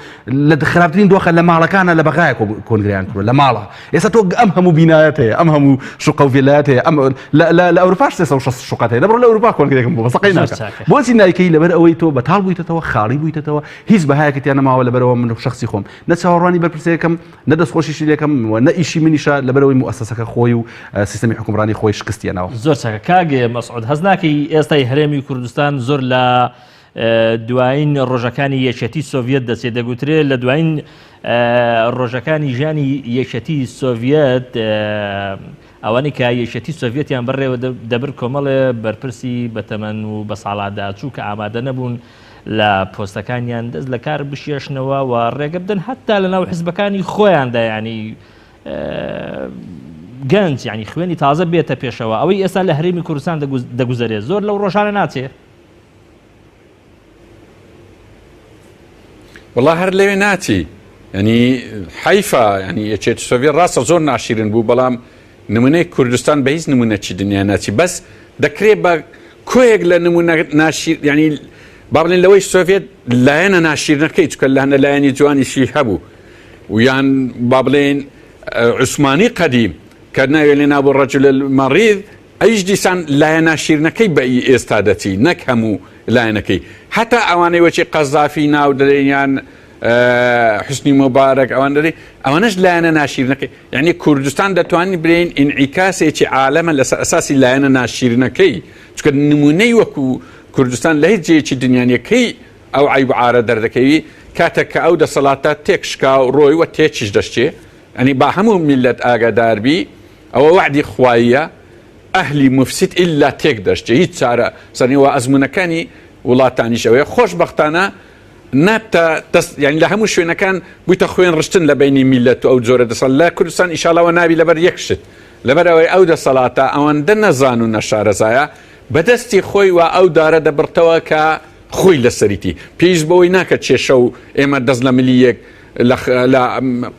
لە خراپترین دۆخە لە ماڵەکانە لە بەغایە کۆنگریان کردووە لە ماڵە ئێستا تۆ ئەم هەموو بینایەت هەیە ئەم هەموو شوقە و ڤێلایەت هەیە ئەم لە ئەوروپاش 360 شوقەت هەیە دەبڕۆ لە ئەوروپا کۆنگرێکم بۆ بەسەقەی ناکە بۆچی نایکەی لەبەر ئەوەی تۆ بەتاڵ بوویتەوە خاڵی بوویتەوە هیچ بەهایەکت تیا نەماوە لەبەرەوە من شخصی خۆم نە چاوەڕوانی بەرپرسەکەم نە دەستخۆشیشی لێکەم و نە ئیشی منیشە لەبەرەوەی موئەسەسەکە خۆی و سیستەمی حوکمڕانی خۆی شکستی هێناوە. زۆر چاکە کاک مەسعود هەست ناکەی ئێستای هەرێمی کوردستان زۆر لە دوایین ڕۆژەکانی یەکێتی سۆڤیەت دەچێت دەگوترێ لە دوایین ڕۆژەکانی ژیانی یەکێتی سۆڤیەت ئەوانەی کە یەکێتی سۆڤیەتیان بەڕێوە دەبرد کۆمەڵێ بەرپرسی بەتەمەن و بەساڵاداچوو کە ئامادە نەبوون لە پۆستەکانیان دەست لە کار بکێشنەوە و ڕێگە بدەن هەتا لە ناو حزبەکانی خۆیاندا ینی گەنج ینی خوێنی تازە بێتە پێشەوە ئەوەی ئێستا لە هەرێمی کوردستان دەگوزەرێت زۆر لەو ڕۆژانە ناچێ. وڵا هەر لەوێ ناچی ینی حیفا ینی یەکێتی سۆڤێت ڕاستە زۆر ناشیرن بوو بەڵام نمونەی کوردستان بە هیچ نمونەکی دنیا ناچی بەس دەکرێت بە کۆیەک لە نمونە ناشیر ینی با بڵێن لەوەی سۆڤێت لایەنە ناشیرنەکەی چکە لە لایەنی جوانیشی هەبوو و یان با بڵێن عوسمانی قەدیم کە ناوێ لێ نابوو ڕەجل المەڕیض ئەویش دیسان لایە ناشیرنەکەی بە ئی ئێستا دەچی نەک هەموو لایەنەکەی هەتا ئەوانەی وەکی قەزافی ناو دەرێن یان حسنی مبارەک ئەوان دەرێ ئەوانەش لایەنە ناشیرنەکەی یعنی کوردستان دەتوانین برێین ئینعیکاسێکی عالەمە لەسەر ئەساسی لایەنە ناشیرنەکەی چونکە نمونەی وەکو کوردستان لە هیچ جێیەکی دنیا نیە کەی ئەو عەیب و عارە دەردەکەوی کاتێک کە ئەو دەسەڵاتە تێکشکا و ڕۆی و تێکیش دەشچێ یعنی با هەموو میللەت ئاگادار بی ئەوە وەعدی خواییە ئەهلی موفسید ئیلا تێک دەشچێ هیچ چارە سەر نیە وە ئەزموونەکانی وڵاتانیش ئەوەیە خۆشبەختانە نابتە دەست یانی لە هەموو شوێنەکان بوویتە خوێن ڕشتن لە بینی میلەت و ئەو جۆرە دەسەڵ لە کوردستان ئیشاڵەوە نابی لەبەر یەک شت لەبەر ئەوەی ئەو دەسەڵاتە ئەوەندە نەزان و نەشارەزایە بەدەستی خۆی وا ئەو دارە دەبڕتەوە کە خۆی لەسەریتی پێویست بەوەی ناکە کێشە و ئێمە دەست لە ملی یەک لە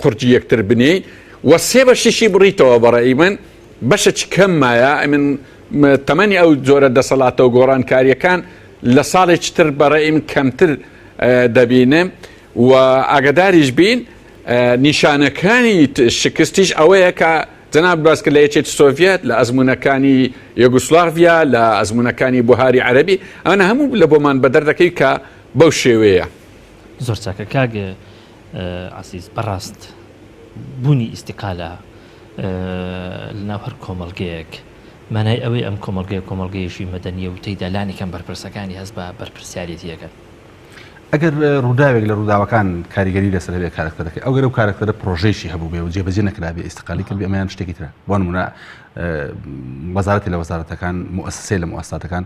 قورجی یەکتر بنێین و سێ بەشیشی بڕیتەوە بەڕێی من بەشێکی کەم مایە ئەمن تەمەنی ئەو جۆرە دەسەڵاتە و گۆڕانکاریەکان لە ساڵێکی تر بەڕێی من کەمتر دەبینم و ئاگداریش بین نیشانەکانی شکستیش ئەوەیە کە جەناب باس کرد لە یەکێتی سۆڤیەت لە ئەزموونەکانی یۆگوسلاڤیا لە ئەزموونەکانی بوهاری عەرەبی ئەمانە هەموو لە بۆمان بەدەر دەکەوی کە بەو شێوەیە. زۆر چاکە کاک عەزیز بەڕاست بوونی ئیستیقالە لەناو هەر کۆمەڵگەیەک مانای ئەوەی ئەم کۆمەڵگەیە کۆمەڵگەیەکی مەدەنیە و تێیدا لانی کەم بەرپرسەکانی هەست بە بەرپرسیارێتی ئەکەن. ئەگەر ڕووداوێک لە ڕووداوەکان کاریگەری لەسەر هەبێ کارەکتەرەکەی ئەگەر ئەو کارەکتەرە پرۆژەیشی هەبوو بێ و جێبەجێ نەکرابێ ئیستقالی کردبێ ئەمەیان شتێکی ترە بۆ نمونە وەزارەتی لە وەزارەتەکان موئەسەسەی لە موئەسساتەکان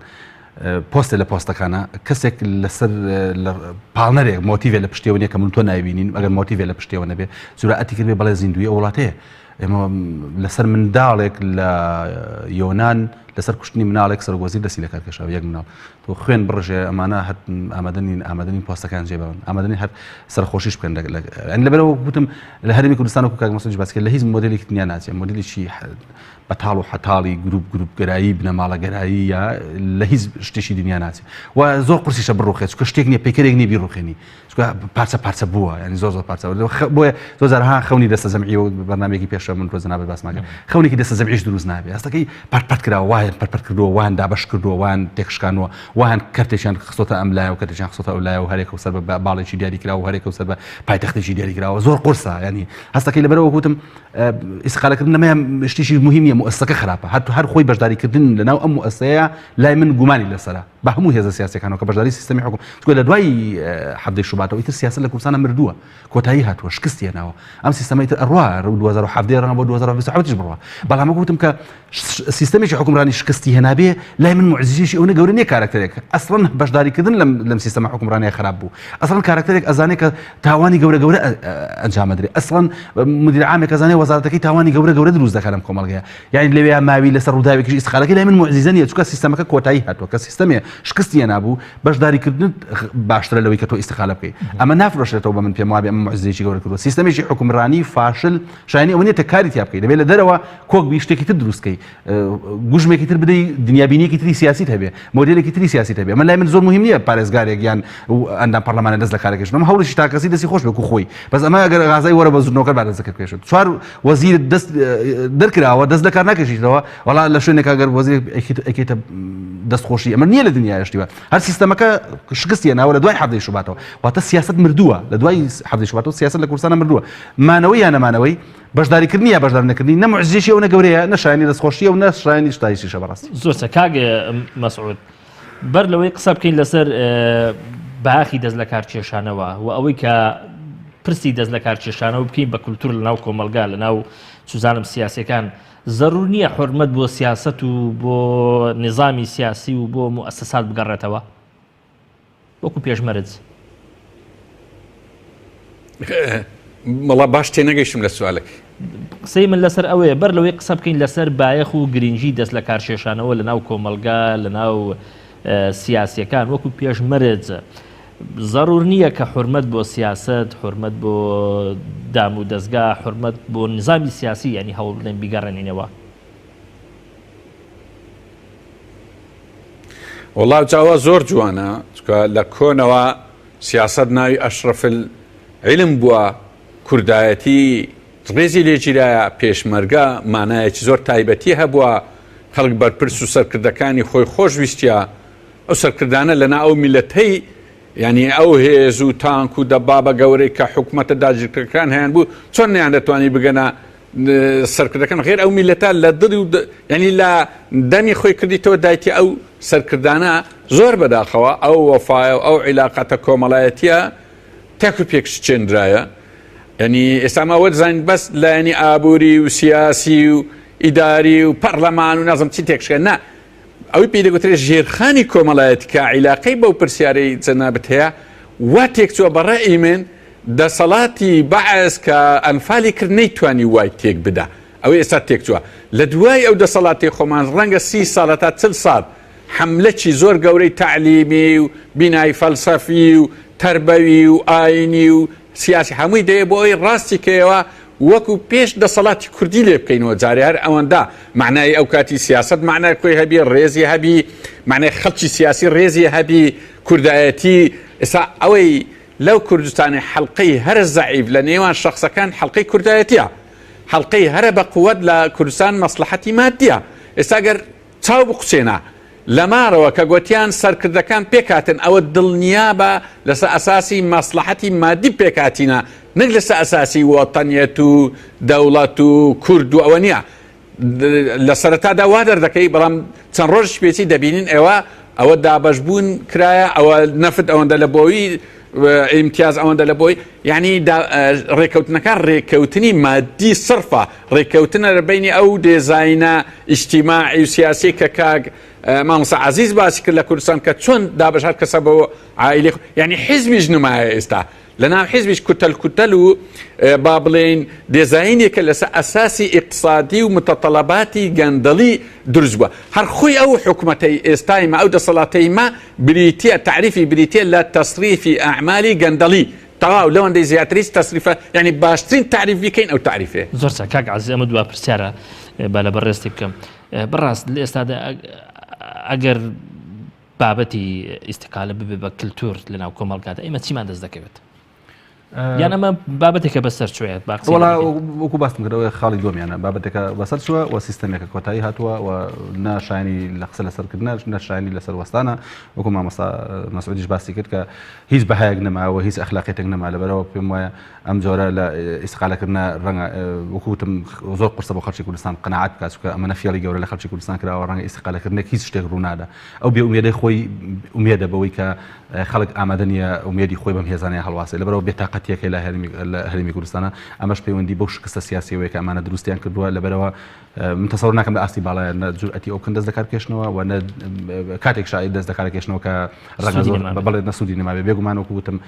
پۆستێ لە پۆستەکانە کەسێک لەسەر پاڵنەرێک مۆتیڤێ لە پشتیەوە نیە کە من تۆ نایبینین ئەگەر مۆتیڤێ لە پشتیەوە نەبێ جورئەتی کردبێ بەڵێ زیندووی ئەو وڵاتەیە ئێمە لەسەر منداڵێک لە یۆنان لەسەر کوشتنی مناڵێک سەرۆک وەزیر دەستی لەکار کێشاوە یەک مناڵ تۆ خوێن بڕژێ ئەمانە هەر ئامادە نین ئامادە نین پۆستەکان جێ بڵن ئامادە نین هەر سەرخۆشیش بکەن لەبەرەوە گوتم لە هەرێمی کوردستان وەکو کاک مەسعود باس کرد لە هیچ مۆدێلێکی دنیا ناچێ مۆدێلێکی بەتاڵ و حەتاڵی گروپ گروپگەرایی بنەماڵەگەرایی یا لە هیچ شتێکی دنیا ناچێ و زۆر قورسیشە بڕوخێت چونکە شتێک نییە پەیکەرێک نییە بیڕوخێنی چونکە پارچە پارچە بووە ینی زۆر زۆر پارچە بۆیە زۆر جار ها خەونی دەستە جەمعی و بەرنامەیەکی پێشە من تۆ جەنابت باسمان کرد خەونێکی دەستە جەمعیش دروست نابێ هەستەکەی پەرت پەرت کراوە وایان پەرت پەرت کردووە وایان دابەش کردووە وایان تێکشکانوە وایان کەرتێکیان خستۆتە ئەم لایە و کەرتێکیان خستۆتە ئەو لایە و هەرێکە و سەر بە باڵێکی دیاری کراوە و هەرێکە و سەر بە پایتەختێکی دیاری کراوە زۆر قورسە ینی هەستەکەی لەبەرەوە گوتم ئیسقالەکردن نەمەیان شتێکی مهم نییە موئەسسەکە خراپە هەر هەر خۆی بەشداریکردن لەناو ئەم موئەسسەیە لای من گومانی لەسەرە بە هەموو هێزە سیاسەکانەوە کە بەشداری سیستەمی حکوم چونکە لە دوای حەفتەی شوباتەوە ئیتر سیاسەت لە کوردستانە مردووە کۆتایی هاتووە شکستی هێناوە ئەم سیستەمە ئیتر ئەڕوا 2017 ڕەنگە بۆ 2027 یش بڕوا بەڵام وەک وتم کە سیستەمێکی حکومڕانی شکستی هێنابێ لای من معجزەیەکی ئەونە گەورە نییە کارەکتەرێک ئەسڵەن بەشداریکردن لەم لەم سیستەمە حکومڕانیە خراپ بوو ئەسڵەن کارەکتەرێک ئەزانێ کە تاوانی گەورە گەورە ئەنجام ئەدرێ ئەسڵەن مدیر عامێک ئەزانێ وەزارەتەکەی تاوانی گەورە گەورە دروست دەکات لەم کۆمەڵگەیە یعنی لەوێ ماوی لەسەر ڕووداوێکیش ئیستقالەکەی لای من معجزە نییە چونکە سیستەمەکە کۆتایی هاتووە کە سیستەمێ شکستی هێنابوو بەشداریکردنت باشترە لەوەی کە تۆ ئیستقالە بکەیت ئەمە نافرۆشرێتەوە بە من پێم وابێ ئەمە معجزەیەکی گەورە کردووە سیستەمێکی حکومڕانی فاشل شایانی ئەوە نییە کە کاری تیا بکەی دەبێت لە دەرەوە کۆک بی شتێکی تر دروست کەی گوژمێکی تر بدەی دنیابینیەکی تری سیاسیت هەبێ مۆدێلێکی تری سیاسیت هەبێ من لای من زۆر مهم نییە پارێزگارێک یان ئەندام پەرلەمانە دەست لە کارەکەش ئەمە هەوڵیشی تاکەسی دەستی خۆش بێ خۆی بەس ئەمە ئەگەر غازای وەرە بە زوردنەوەکە با دەست بکێشێت چوار وەزیر دەست دەرکراوە دەست لە کار ناکێشیتەوە وەڵا لە شوێنێک ئەگەر وەزیر ئەکەیتە دەست خۆشی ئەمە نییە لە دنیای شتیوە هەر سیستەمەکە شکستی هێناوە لە دوای حەڤدەی شوباتەوە واتە سیاسەت مردووە لە دوای حەڤدەی شوباتەوە سیاسەت لە کوردستانە مردووە مانەوەی یا نەمانەوەی بەشداریکردنی یا بەشدار نەکردنی نە موعجیزەیەکی ئەونە گەورەیە نە شایانی دەستخۆشییە و نە شایانی ستایشیشە بەڕاستی. زۆر چاک کاک مەسعود بەر لەوەی قسە بکەین لەسەر باخی دەست لەکار کێشانەوە و ئەوەی کە پرسی دەست لەکار کێشانەوە بکەین بە کولتور لەناو کۆمەڵگا لەناو چوزانم سیاسەکان زەرور نییە حرمەت بۆ سیاست و بۆ نظامی سیاسی و بۆ موئەسەسات بگەڕێتەوە وەکو پێشمەرج. وەڵا باش تێنەگەیشتم لە سوالەکەی. قسەی من لەسەر ئەوەیە بەر لەوەی قسە بکەین لەسەر بایەخ و گرنگی دەست لە کارکێشانەوە لە ناو کۆمەڵگا لە ناو سیاسیەکان وەکو پێشمەرج زەرور نییە کە حورمەت بۆ سیاسەت حورمەت بۆ دام و دەزگا حورمەت بۆ نظامی سیاسی یعنی هەوڵ بدەین بیگەڕێنینەوە. وەڵا جاوا زۆر جوانە چکە لە کۆنەوە سیاسەت ناوی ئەشرەف علم بووە کوردایەتی ڕێزی لێگیرایە پێشمەرگە مانایەکی زۆر تایبەتی هەبووە خەڵک بەرپرس و سەرکردەکانی خۆی خۆش ویستە ئەو سەرکردانە لەنا ئەو میلەتەی یعنی ئەو هێز و تانک و دەبابە گەورەی کە حکوومەتە داگیرکەکان هەیان بوو چۆن نیان دەتوانی بگەنە سەرکردەکان غێر ئەو میلەتە لە دڵی و یعنی لە دەمی خۆی کردیتەوە دایتی ئەو سەرکردانە زۆر بەداخەوە ئەو وەفایە و ئەو عیلاقەتە کۆمەڵایەتیە تاک و پێک شچێنرایە یعنی ئێستا ما وە دەزانین بەس لایەنی ئابووری و سیاسی و ئیداری و پەرلەمان و نازم چی تێکشکە نا ئەوەی پێی دەگوترێت ژێرخانی کۆمەڵایەتی کە عیلاقەی بەو پرسیارەی جەنابت هەیە وا تێکچووە بە ڕەئی من دەسەڵاتی بەعس کە ئەنفالی کرد نەیتوانی وای تێک بدا ئەوەی ئێستا تێکچووە لە دوای ئەو دەسەڵاتی خۆمان ڕەنگە سی ساڵ هەتا چل ساڵ حەملەکی زۆر گەورەی تەعلیمی و بینای فەلسەفی و تەربەوی و ئاینی و سیاسی هەمووی دەیە بۆ ئەوەی ڕاستی کەیەوە وەکو پێش دەسەڵاتی کوردی لێ بکەینەوە جارێ هەر ئەوەندە مەعنای ئەو کاتی سیاسەت مەعنای خۆی هەبی ڕێزی هەبی مەعنای خەڵکی سیاسی ڕێزی هەبی کوردایەتی ئێستا ئەوەی لەو کوردستانی حەڵقەی هەرە زەعیف لە نێوان شەخسەکان حەڵقەی کوردایەتیە حەڵقەی هەرە بە قوت لە کوردستان مەسڵەحەتی مادیە ئێستا گەر چاو بقوچێنە لە مارەوە کە گۆتیان سەرکردەکان پێکهاتن ئەوە دڵنیابە لەسە ئەساسی مەسڵەحەتی مادی پێکهاتینە نەک لەسە ئەساسی وەتەنیەت و دەوڵەت و کورد و ئەوە نیە لە سەرەتادا وا دەردەکەی بەڵام چەند ڕۆژ پێچی دەبینین ئێوە ئەوە دابەشبوون کرایە ئەوە نەفت ئەوەندە لە بۆی. ئیمتیاز ئەوەندە لە بۆی یعنی ڕێکەوتنەکان ڕێکەوتنی مادی سرفە ڕێکەوتنە لە بینی ئەو دێزاینە ئیجتیماعی و سیاسی کە کاک مامۆستا عزیز باسی کرد لە کوردستان کە چۆن دابەش هەر کەسە بۆ عائیلی یعنی حیزبیش نمایە ئێستا لەناو حیزبیش کوتەل کوتەل و با بڵێین دێزاینێکە لەسەر ئەساسی ئیقتسادی و متەتەڵەباتی گەندەڵی دروست بووە. هەر خۆی ئەو حکومەتەی ئێستای مە، ئەو دەسەڵاتەی مە بریتیە، تەعریفی بریتیە لە تەسریفی ئەعمالی گەندەڵی. تەواو لەوەندەی زیاتر هیچ تەسریفە، یانی باشترین تەعریف بیکەین ئەو تەعریفەیە. زۆر چاک کاک عەزیز ئەمە دوا پرسیارە با لە بەڕێزتی بکەم. بەڕاست لە ئێستادا ئەگەر بابەتی ئیستیقالە ببێ بە کللتور لە ناو کۆمەڵگادا ئێمە چیمان دەست دەکەوێت؟ یان ئەمە بابەتێکە بەسەر چوێت وڵا وەکو باستم کردەوە خاڵی دومیانە بابەتێکە بەسەر چووە و سیستەمێکە کۆتایی هاتووە و ناشایانی لە قسە لەسەرکردنە نەشایانی لەسەر وەستانە وەکو مامۆستا مەسعودیش باسی کرد کە هیچ بەهایەک نەماوە هیچ ئەخلاقیتێک نەما لەبەرەوە پێم وایە ئەم جۆرە لە ئیستقالەکردنە ڕەنگە وەکو وتم زۆر قورسە بۆ خەڵکی کوردستان قەناعەت بکات چونکە ئەمە نە فێڵی گەورە لە خەڵکی کوردستان کراوە ڕەنگە ئیستقالەکردنێک هیچ شتێک ڕوونادا ئەو بێ ئومێدەی خۆی ئومێدە بەوەی کە خەڵک ئامادە نییە ئومێدی خۆی بەم هێزانەیە هەڵواسێ لەبەرەوە بێتاقەتیەکەی لە هەرێمی کوردستانە ئەمەش پەیوەندی بەو شکستە سیاسیەوەیە کە ئەمانە دروستیان کردووە لەبەرەوە من تەسەور ناکەم لە ئاستی باڵایە نە جورئەتی ئەو بکەن دەست لەکار بکێشنەوە و نە کاتێک شاید دەست لەکار کێشنەوە کە ڕەنگە زۆر بەڵێ نە سوودی نەمابێ بێگومان وەکو وتم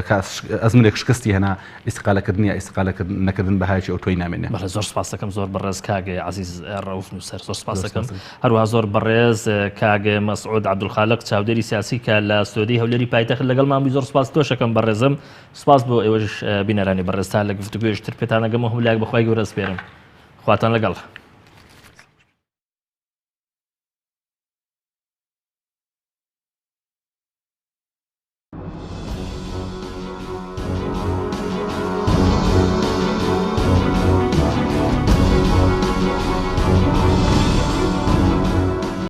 کە ئەزمونێک شکستی هێنا ئیستقالەکردن یا ئیستقالە نەکردن بەهایەکی ئەوتۆی نامێنێ. بەڵێ زۆر سپاس دەکەم زۆر بەڕێز کاک عەزیز ڕەوف نووسەر زۆر سپاس دەکەم هەروەها زۆر بەڕێز کاک مەسعود عەبدولخالق چاودێری سیاسی کە لە ستۆدیۆی هەولێری پایتەخت لەگەڵمان بووی زۆر سپاس تۆشەکەم بەڕێزم سپاس بۆ ئێوەش بینەرانی بەڕێز تا لە گفتوگۆیش تر پێتان ئەگەم و هەموو لایەک بەخوای گەورە ئەسپێرم خواتان لەگەڵ.